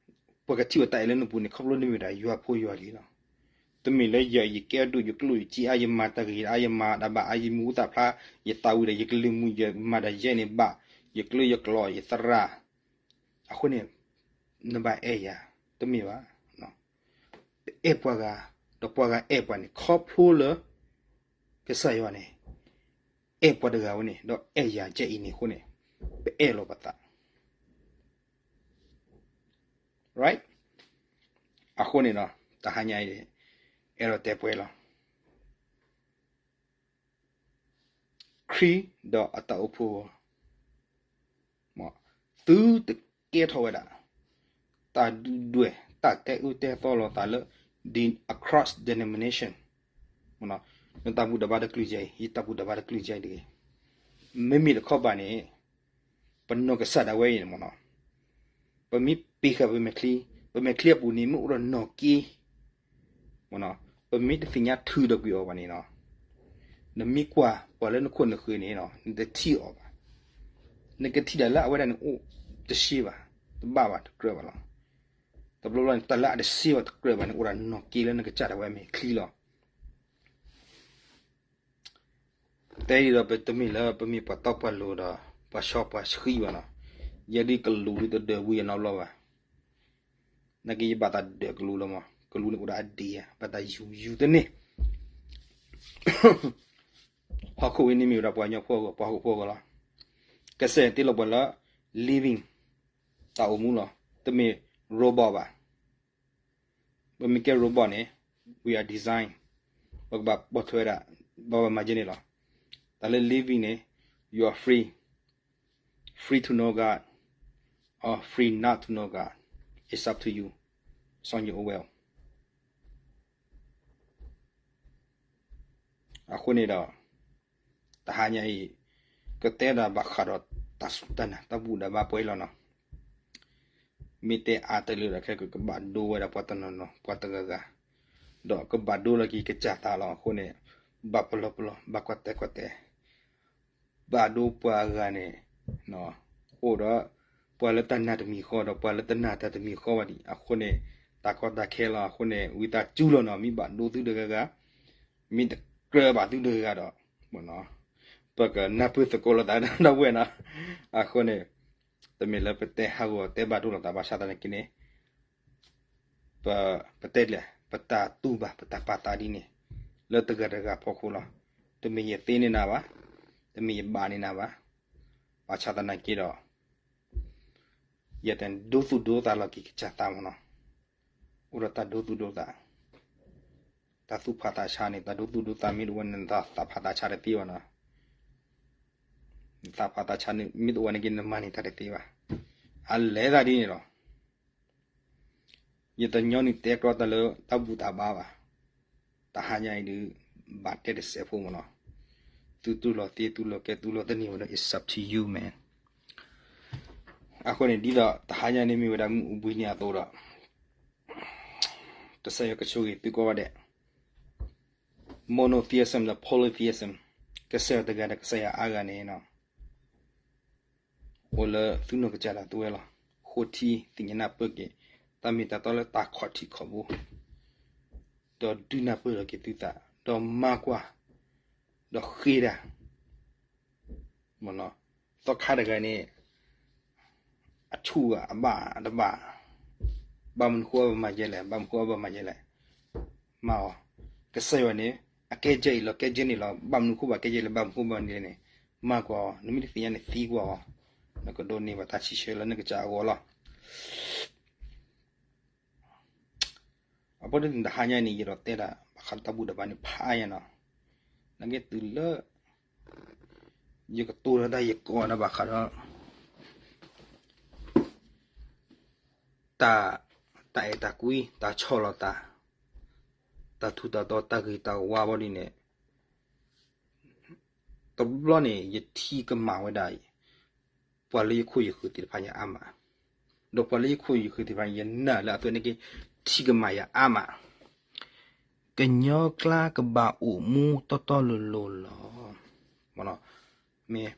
ပှၤကထံၣ်ဝဲတၢ်အဲၣ်လၢနပူၤန့ၣ် ခီဖျိနမ့ၢ်ဝဲဒၣ်ယွၤဖိယွၤလံၤလီၤ. တမ့ၢ်လၢယ ယကဲဒိၣ် ယကျိၣ်ယစ့အါ ယမၤတၢ်ဂ့ၤအါ ယမၤတၢ်ဘၣ်အါ ယမူသၣ်ဖျါ ယသးဝံၣ်ဒီး ယကလုၢ်မုာ် ယမၤတၢ်ယဲၢ်န့ၣ်ဘၣ် ယကျိၣ်ယကျီ ယသရၣ်, အဃိန့ၣ် နဘၣ်အဲၣ်ယၤ, တမ့ၢ်ဘၣ်. ပအဲၣ်ပှၤဂၤ, ဒီးပှၤဂၤအဲၣ်ပှၤန့ၣ် ခီဖျိလၢ ကစၢ်ယွၤန့ၣ် အဲၣ်ပှၤတဂၤဝဲန့ၣ် ဒီးအဲၣ်ယၤကဲအံၤန့ၣ်အဃိန့ၣ် ပအဲၣ်လီၤပသး right. အဃိန့ၣ်ဒီး တဟါညါအံၤ အဲၣ်ဒိးတဲပှဲၤလီၤ. ခရံာ်ဒီးအတၢ်အိၣ်ဖှိၣ် သုတကဲထီၣ်ဝဲဒၣ် တၢ်ဒုၣ်ဒွဲၣ် တၢ်တဲအၢတဲသီလိာ်သးလၢ across denomination, နတၢ်ဘူၣ်တၢ်ဘါတကလုာ်ကဲအံၤ ယတၢ်ဘူၣ်တၢ်ဘါတကလုာ်ကဲအံၤတဂ့ၤ. မ့မ့ၢ်တခီဘၣ်န့ၣ် ပနီၢ်ကစၢ်ဒၣ်ဝဲအံၤန့ၣ်မ့ၢ်နီၤ ပမ့ၢ်ပ့ၤဃာ်ပမဲာ်ချံ, ပမဲာ်ချံအပူၤန့ၣ် မ့ၢ်အိၣ်ဒီးနီၢ်က့, ပမ့ၢ်တသ့ၣ်ညါထုးဒီးကွံာ်အီၤဘၣ်န့ၣ်နီၤ, နမ့ၢ်ကွၢ်ပှၤလၢနခိၣ်နဃၢၤန့ၣ်နီၤ နတထံၣ်အီၤဘၣ်. နကထံၣ်ဒၣ်လၢအဝဲဒၣ်န့ၣ်အိၣ်တဆှံဘၣ်, တဘၣ်ဘၣ် တကြၢးဘၣ်လီၤ. တဘျီဘျီန့ၣ် တၢ်လၢအတဆှံဘၣ်တကြၢးဘၣ်န့ၣ် အိၣ်ဒီးနီၢ်က့လၢနကစၢ်ဒၣ်ဝဲမဲာ်ချံလီၤ. တဲအံၤဒီး ပတမ့ၢ်လၢပမ့ၢ်ပှၤတီပှၤလိၤဒီး ပှၤဆီပှၤဆှံဘၣ်နီၤ. ယဲဒုးကလူးဒုးတဒၢးဝံၤယနီတဘျီဘၣ်. နာ်က့ယဘၣ်သးဒၢးကလူးလီၤမး, ကလူးန့ၣ်အိၣ်ဒီးအဒံးဧါ, ဘၣ်သးယူၤယူၤတန့ၢ်. ဟီၣ်ခိၣ်ဝဲန့ၣ်မ့ၢ်ဝဲဒၣ်ပှၤကညီဖိအဂီၢ်, ပှၤဟီၣ်ခိၣ်ဖိအဂီၢ်လီၤ. ကစၢ်ယွၤတ့လီၤပှၤလၢ living တၢ်အိၣ်မူလီၤ. တမ့ၢ် robot ဘၣ်. ပမ့ၢ်ကဲ robot န့ၣ် we are design, ပကဘၣ်ပိာ်ထွဲဒၣ် ဘၣ်ဘၣ်မၤကဲန့ၣ်လီၤ. တၢ်လၢ living န့ၣ် you are free, free to know God or free not to know God, it's up to you, it's on your own will. အဃိန့ၣ်ဒီး တဟါညါအံၤ ကတဲဒၣ်ဘၣ်ဃးဒီးတၢ်စူၢ်တၢ်နာ် တၢ်ဘူၣ်တၢ်ဘါပှဲၤလီၤနီၤ. မ့ၢ်တဲအါတလၢဒီး ခဲကကဘၣ်ဒိဝဲဒၣ်ပှၤတနီၤနီၤ ပှၤတဂၤဂၤ, ဒီးကဘၣ်ဒိလီၤက့ၤကစၢ်သးလီၤ. အဃိန့ၣ် ဘၣ်ပလီၢ်ပလီၢ် ဘၣ်ကွၢ်တဲာ်ကွၢ်တဲာ် ဘၣ်ဒိပှၤအဂၤန့ၣ် အိၣ်ဒီး ပှၤလၢတၢ်နာ်တမံၤဃီဒီး ပှၤလၢတနာ်တၢ်တမံၤဃီဘၣ်ဒံး အဃိန့ၣ် တၢ်ကီတၢ်ခဲလီၤ. အဃိန့ၣ် ဝံသးစူၤလီၤနီၤ မ့ၢ်ဘၣ်ဒိသုတဂၤဂၤ, မ့ၢ်တကြၢးဘၣ်သုတဂၤဂၤဒီး ပကနၢ်ပၢၢ်သကိးလိာ်သးဒီပုၢ်ဝဲၢ်နီၤ. အဃိန့ၣ် တမ့ၢ်လၢပတဲဟးဂီၤတဲဘၣ်ဒိလိာ်သးဘၣ်ဆၣ်သနာ်က့န့ၣ် ပတဲလဲၣ် ပတၢ်တူၢ်ဘၣ် ပတၢ်ပာ်သးဒ်န့ၣ် လၢတဂၤတဂၤဖီခိၣ်လီၤ. တမ့ၢ်ယသ့န့ၢ်နၤဘၣ်, တမ့ၢ်ယဘၣ်န့ၢ်နၤဘၣ်. ဘၣ်ဆၣ်သနာ်က့ဒီး ယတဒိသူၣ်ဒိသးလီၤက့ၤကစၢ်သးမ့ၢ်နီၤ. အိၣ်ဒီးတၢ်ဒိသူၣ်ဒိသး, တၢ်သူၣ်ဖးသးဆါန့ၣ် တၢ်ဒိသူၣ်ဒိသးမ့ၢ်တအိၣ်ဝဲန့ၣ် နသးဖးသးဆါတသ့ဘၣ်နီၤ. နသးဖးသးဆါန့ၣ် မ့ၢ်တအိၣ်ဝဲန့ၣ်က့ နမၤန့ၢ်တၢ်တသ့ဘၣ်. အလဲၤသးဒ်န့ၣ်လီၤ. ယတညီနုၢ်တဲကြီတၢ်လၢတၢ်ဘူၣ်တၢ်ဘါဘၣ်. တဟါညါအံၤဒုး ဘၣ်တဲတစဲးဖိမ့ၢ်နီၤ. သုတူၢ်လိာ်သ့ တူၢ်လိာ်ကဲ တူၢ်လိာ်တန့ၢ်ဝဲဒီး it's up to you, man. အဃိန့ၣ် ဒ်သိးတဟါညါန့ၣ်မ့ၢ်ဝဲဒၣ်မုၢ်အိၣ်ဘှံးနံၤအသိးဒီး ကစၢ်ယွၤကဆိၣ်ဂ့ၤသုကိးဂၤဒဲး, monotheism ဒီး polytheism, ကစၢ်ယွၤတဂၤဒီးကစၢ်ယွၤအါဂၤန့ၣ် အိၣ်လၢသုနီၢ်ကစၢ်ဒၣ်သုဝဲလီၤ. ဃိထံသ့ၣ်ညါနၢ်ပၢၢ်က့ၤ တၢ်မ့ၢ်တၢ်တီလၢတၢ်ခီၣ်ထံးခီၣ်ဘိ, ဒီးဒုးနၢ်ပၢၢ်လီၤက့ၤသုသး, ဒီးမၤကွၢ်, ဒီးဃ့တၢ် သီခါတဂၤန့ၣ် အဆူၣ်အဘၣ်တဘၣ်, ဘၣ်မနုၤဃိအဘၣ်မၤယဲလဲၣ်, ဘၣ်မနုၤဃိအဘၣ်မၤယဲလဲၣ်, မၤအီၤ, ကစၢ်ယွၤန့ၣ် အကဲကဲအံၤလီၤ ကဲကဲန့ၣ်လီၤ, ဘၣ်မနုၤဃိဘၣ်ကဲကဲလဲၣ် ဘၣ်မနုၤဃိဘၣ်န့ၣ်န့ၣ်, မၤကွၢ်အီၤ, နမ့ၢ်တသ့ၣ်ညါန့ၣ်သံကွၢ်အီၤ, နကဒိးန့ၢ်ဘၣ်တၢ်ဆံးဆၢလၢနကစၢ်အဂီၢ်လီၤ. အဃိန့ၣ်တဟါညါန့ၣ် ယအဲၣ်ဒိးတဲဒၣ် ဘၣ်ဃးဒီးတၢ်ဘူၣ်တၢ်ဘါန့ၣ်ဖးယံၤနီၤ, နာ်က့တုၤလၢ ယကတိၤလီၤတၢ်ယကိးဒၣ်ဘၣ်ဃးဒီး တၢ်, တၢ်အဲၣ်တၢ်ကွံ, တၢ်ဆီၣ်လီၤသး, တၢ်ထူးတၢ်တီၤ, တၢ်ဂ့ၤတၢ်ဝါဘီဒ်န့ၣ်, တဘျီန့ၣ် ယထံၣ်ကမၣ်ဝဲဒၣ် ပှၤလၢယခိၣ်ယဃၢၤသ့ၣ်တဖၣ်ညါအါမး, ဒီးပှၤလၢယခိၣ်ယဃၢၤသ့ၣ်တဖၣ် ယနာ်လၢအသိးန့ၣ်က့ ထံၣ်ကမၣ်ယၤအါမး, ကညီကျါကဘၣ်အိၣ်မူတီတီလိၤလိၤလီၤ. မ့ၢ်,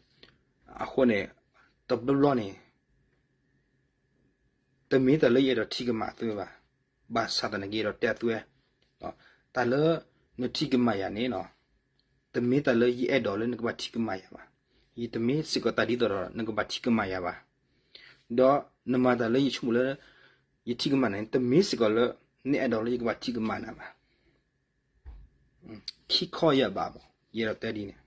အဃိန့ၣ် တဘျီဘျီန့ၣ် တမ့ၢ်တၢ်လၢယအဲၣ်ဒိးထံၣ်ကမၣ်အသုဝဲဘၣ်, ဘၣ်ဆၣ်သနာ်က့အဲၣ်ဒိးတဲအသုဝဲ, တၢ်လၢနထံၣ်ကမၣ်ယၤန့ၣ်နီၤ, တမ့ၢ်တၢ်လၢယအဲၣ်ဒိးလၢနကဘၣ်ထံၣ်ကမၣ်ယၤဘၣ်, ယတမ့ၢ်စ့ၢ်ကီးတၢ်ဒ်သိးဒီးနကဘၣ်ထံၣ်ကမၣ်ယၤဘၣ်, ဒီးနမၤတၢ်လၢယဆိကမိၣ်လၢ ယထံၣ်ကမၣ်န့ၣ် တမ့ၢ်စ့ၢ်ကီးလၢ နအဲၣ်ဒိးလၢယကဘၣ်ထံၣ်ကမၣ်နၤဘၣ်. ခံခီယဘၣ်မး ယအဲၣ်ဒိးတဲဒ်န့ၣ်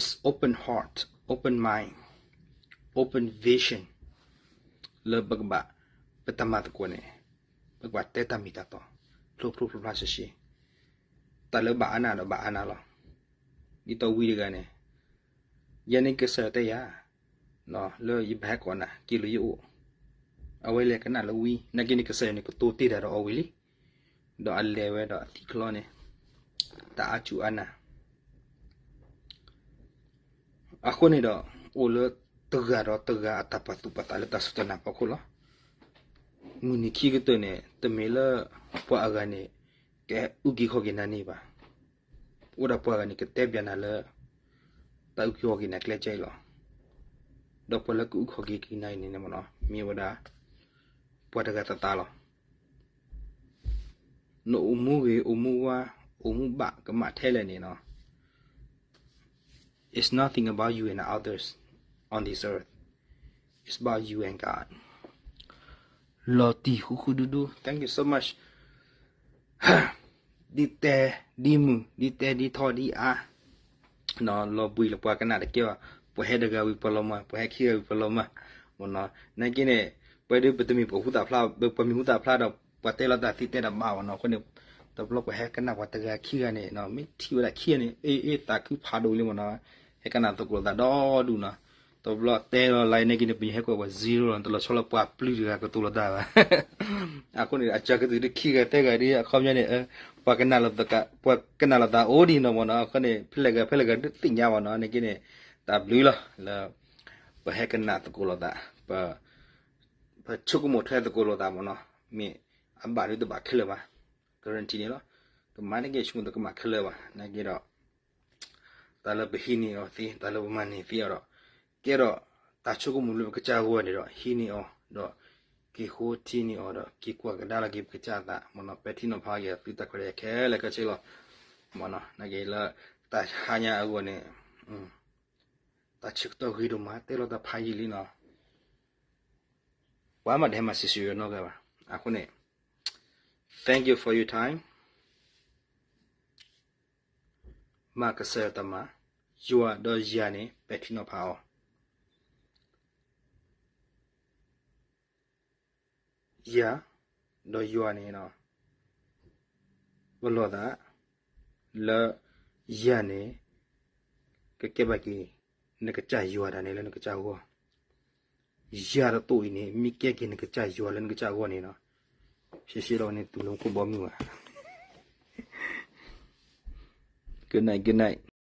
is open heart, open mind, open vision လၢပကဘၣ် ပတၢ်မၤသကိးန့ၣ် ပကဘၣ်တဲတၢ်မ့ၢ်တၢ်တီ ဖျိဖျိဖျါဖျါရှဲရှဲ, တၢ်လၢဘၣ်အါနၢ်ဒီးဘၣ်အါနၢ်လီၤ. ဒ်သိးဝံတဂၤန့ၣ် ယၤန့ၣ်ကစၢ်ယွၤတဲယၤ လၢယဘၣ်ဟဲကိးနၤ က့ၤလၢယအိၣ်, အဝဲလဲၤကနၣ်လၢဝံ နာ်က့န့ၣ် ကစၢ်ယွၤန့ၣ် ကတိၤတ့ၢ်တၢ်ဒီးအီၤဝံၤလံ, ဒီးအလဲၤဝဲဒီးအသံချီန့ၣ် တၢ်အါစူၤအါနၢ် အဃိန့ၣ်ဒီး အိၣ်လၢတဂၤဒီးတဂၤအတၢ်ပာ်သူၣ်ပာ်သးလၢတၢ်စူၢ်တၢ်နာ်ဖီခိၣ်လီၤ. မုၢ်နံၤခံကတၢၢ်န့ၣ် တမ့ၢ်လၢပှၤအဂၤန့ၣ် ကအုၣ်က့ၤခီၣ်က့ၤနၤန့ၣ်ဘၣ်. အိၣ်ဒၣ်ပှၤဂၤန့ၣ် ကတဲပၠးနၤလၢ တၢ်အုၣ်က့ၤခီၣ်က့ၤနၤကျဲကဲအံၤလီၤ. ဒီးပှၤလၢကအုၣ်ခီၣ်က့ၤက့ၤနၤအံၤန့ၣ် မ့ၢ်ဝဲဒၣ် ပှၤတဂၤသးသးလီၤ. နအိၣ်မူဂ့ၤ အိၣ်မူဝါ အိၣ်မူဘၣ်ကမၣ်ထဲလဲၣ်န့ၣ်နီၤ It's nothing about you and others on this earth. It's about you and God. လီၤတံၢ်ဃူဃူဒူဒူ Thank you so much. ဒ်တဲဒ်မုာ် ဒ်တဲဒ်ထီဒ်အါ လီၤဘှံးလၢပှၤကနၣ်တကဲဘၣ်, ပှၤဟဲတဂၤဝံၤပှၤလီၤမၢ်, ပှၤဟဲခံဂၤဝံၤပှၤလီၤမၢ်, မ့ၢ်နီၤ, နာ်က့န့ၣ် ပှၤဒုးပတမ့ၢ်ပှၤဟူသၣ်ဖျါ, ပှၤမ့ၢ်ဟူသၣ်ဖျါဒီး ပှၤတဲလီၤတၢ်သံတဲတၢ်ဘၣ်မ့ၢ်နီၤ, အဃိန့ၣ် တဘျီပှၤဟဲကနၣ်ပှၤတဂၤခံဂၤန့ၣ် မ့ၢ်ထံၣ်ဝဲဒၣ်ခံဂၤန့ၣ် အ့ အ့ သးခုဖးဒိၣ်လံမ့ၢ်နီၤ, ဟဲကနၣ်သကိးလိာ်သးဒီဒူၣ်နီၤ, တဘျီတဲလီၤလၢနာ်က့န့ၣ် ပညီဟဲကွၢ်ပှၤ zero လီၤ, တလီၤဆီလၢပှၤပျုၢ်တဂၤကတိၤလိာ်သးဘၣ် အဃိန့ၣ် အစှၤကတၢၢ်ဒုးခံဂၤသၢဂၤဒ် အခီပညီန့ၣ် ပှၤကနၣ်လိာ်သးအိၣ်ဒ်နီၤမ့ၢ်နီၤ, အဃိန့ၣ် ဖဲလဲၣ်ဂၤဖဲလဲၣ်ဂၤဒုးသ့ၣ်ညါဘၣ်နီၤ, နာ်က့န့ၣ် တၢ်ဘျုးလီၤလၢ ပဟဲကနၣ်သကိးလိာ်သး, ပဆိကမိၣ်ထွဲသကိးလိာ်သးမ့ၢ်နီၤ, မ့ၢ်အဘၣ်ဒုးတဘၣ်ခဲလၢာ်ဘၣ်, guarantee န့ၣ်လီၤ, ကမၤန့ၢ်က့ၤဆိကမိၣ်တကမၣ်ခဲလၢာ်ဘၣ်, နာ်က့ဒီး တၢ်လၢပဟံးန့ၢ်အီၤသ့ တၢ်လၢပမၤန့ၢ်သ့အီၤဒီး ကဲဒီး တၢ်ဆိကမိၣ်လၢပကစၢ်ဂီၢ်န့ၣ်ဒီး ဟံးန့ၢ်အီၤ ဒီးက့ၤဃိထံန့ၢ်အီၤဒီး က့ၤကွၢ်ကဒါလီၤက့ၤပကစၢ်အသးမ့ၢ်နီၤ, ပဲာ်ထံနီၤဖးက့ၤသုတၢ်ခွဲးတၢ်ယာ်ခဲလၢာ်ခဲဆ့လီၤ, မ့ၢ်နီၤ, နာ်က့လၢ တၢ်ဟါညါအဂီၢ်န့ၣ် တၢ်ဆၢကတီၢ်ဂ့ၤဒိၣ်မး တဲလီၤတၢ်ဖးယံာ်လံနီၤ, ပှၤမ့ၢ်တဟဲမၤစံးဆၢနီတဂၤဘၣ်, အဃိန့ၣ် thank you for your time. မၤကစၢ်ယွၤတၢ်မၤ, ယွၤဒီးယၤန့ၣ် ပဲာ်ထံနီၤဖးအီၤ, ယၤဒီးယွၤန့ၣ် ပလီၢ်သး လၢယၤန့ၣ် ကကဲဘၣ်က့ၤ နကစၢ်ယွၤဒၣ်နဲလၢနကစၢ်ဂီၢ်, ယၤတတိၢ်အံၤန့ၣ် မ့ၢ်ကဲက့ၤနကစၢ်ယွၤလၢနကစၢ်ဂီၢ်န့ၣ်နီၤ, ရှဲရှဲလီၤန့ၣ် တူၢ်လိာ်ခိၣ်ဘီမုၢ်ဘၣ်, good night, good night.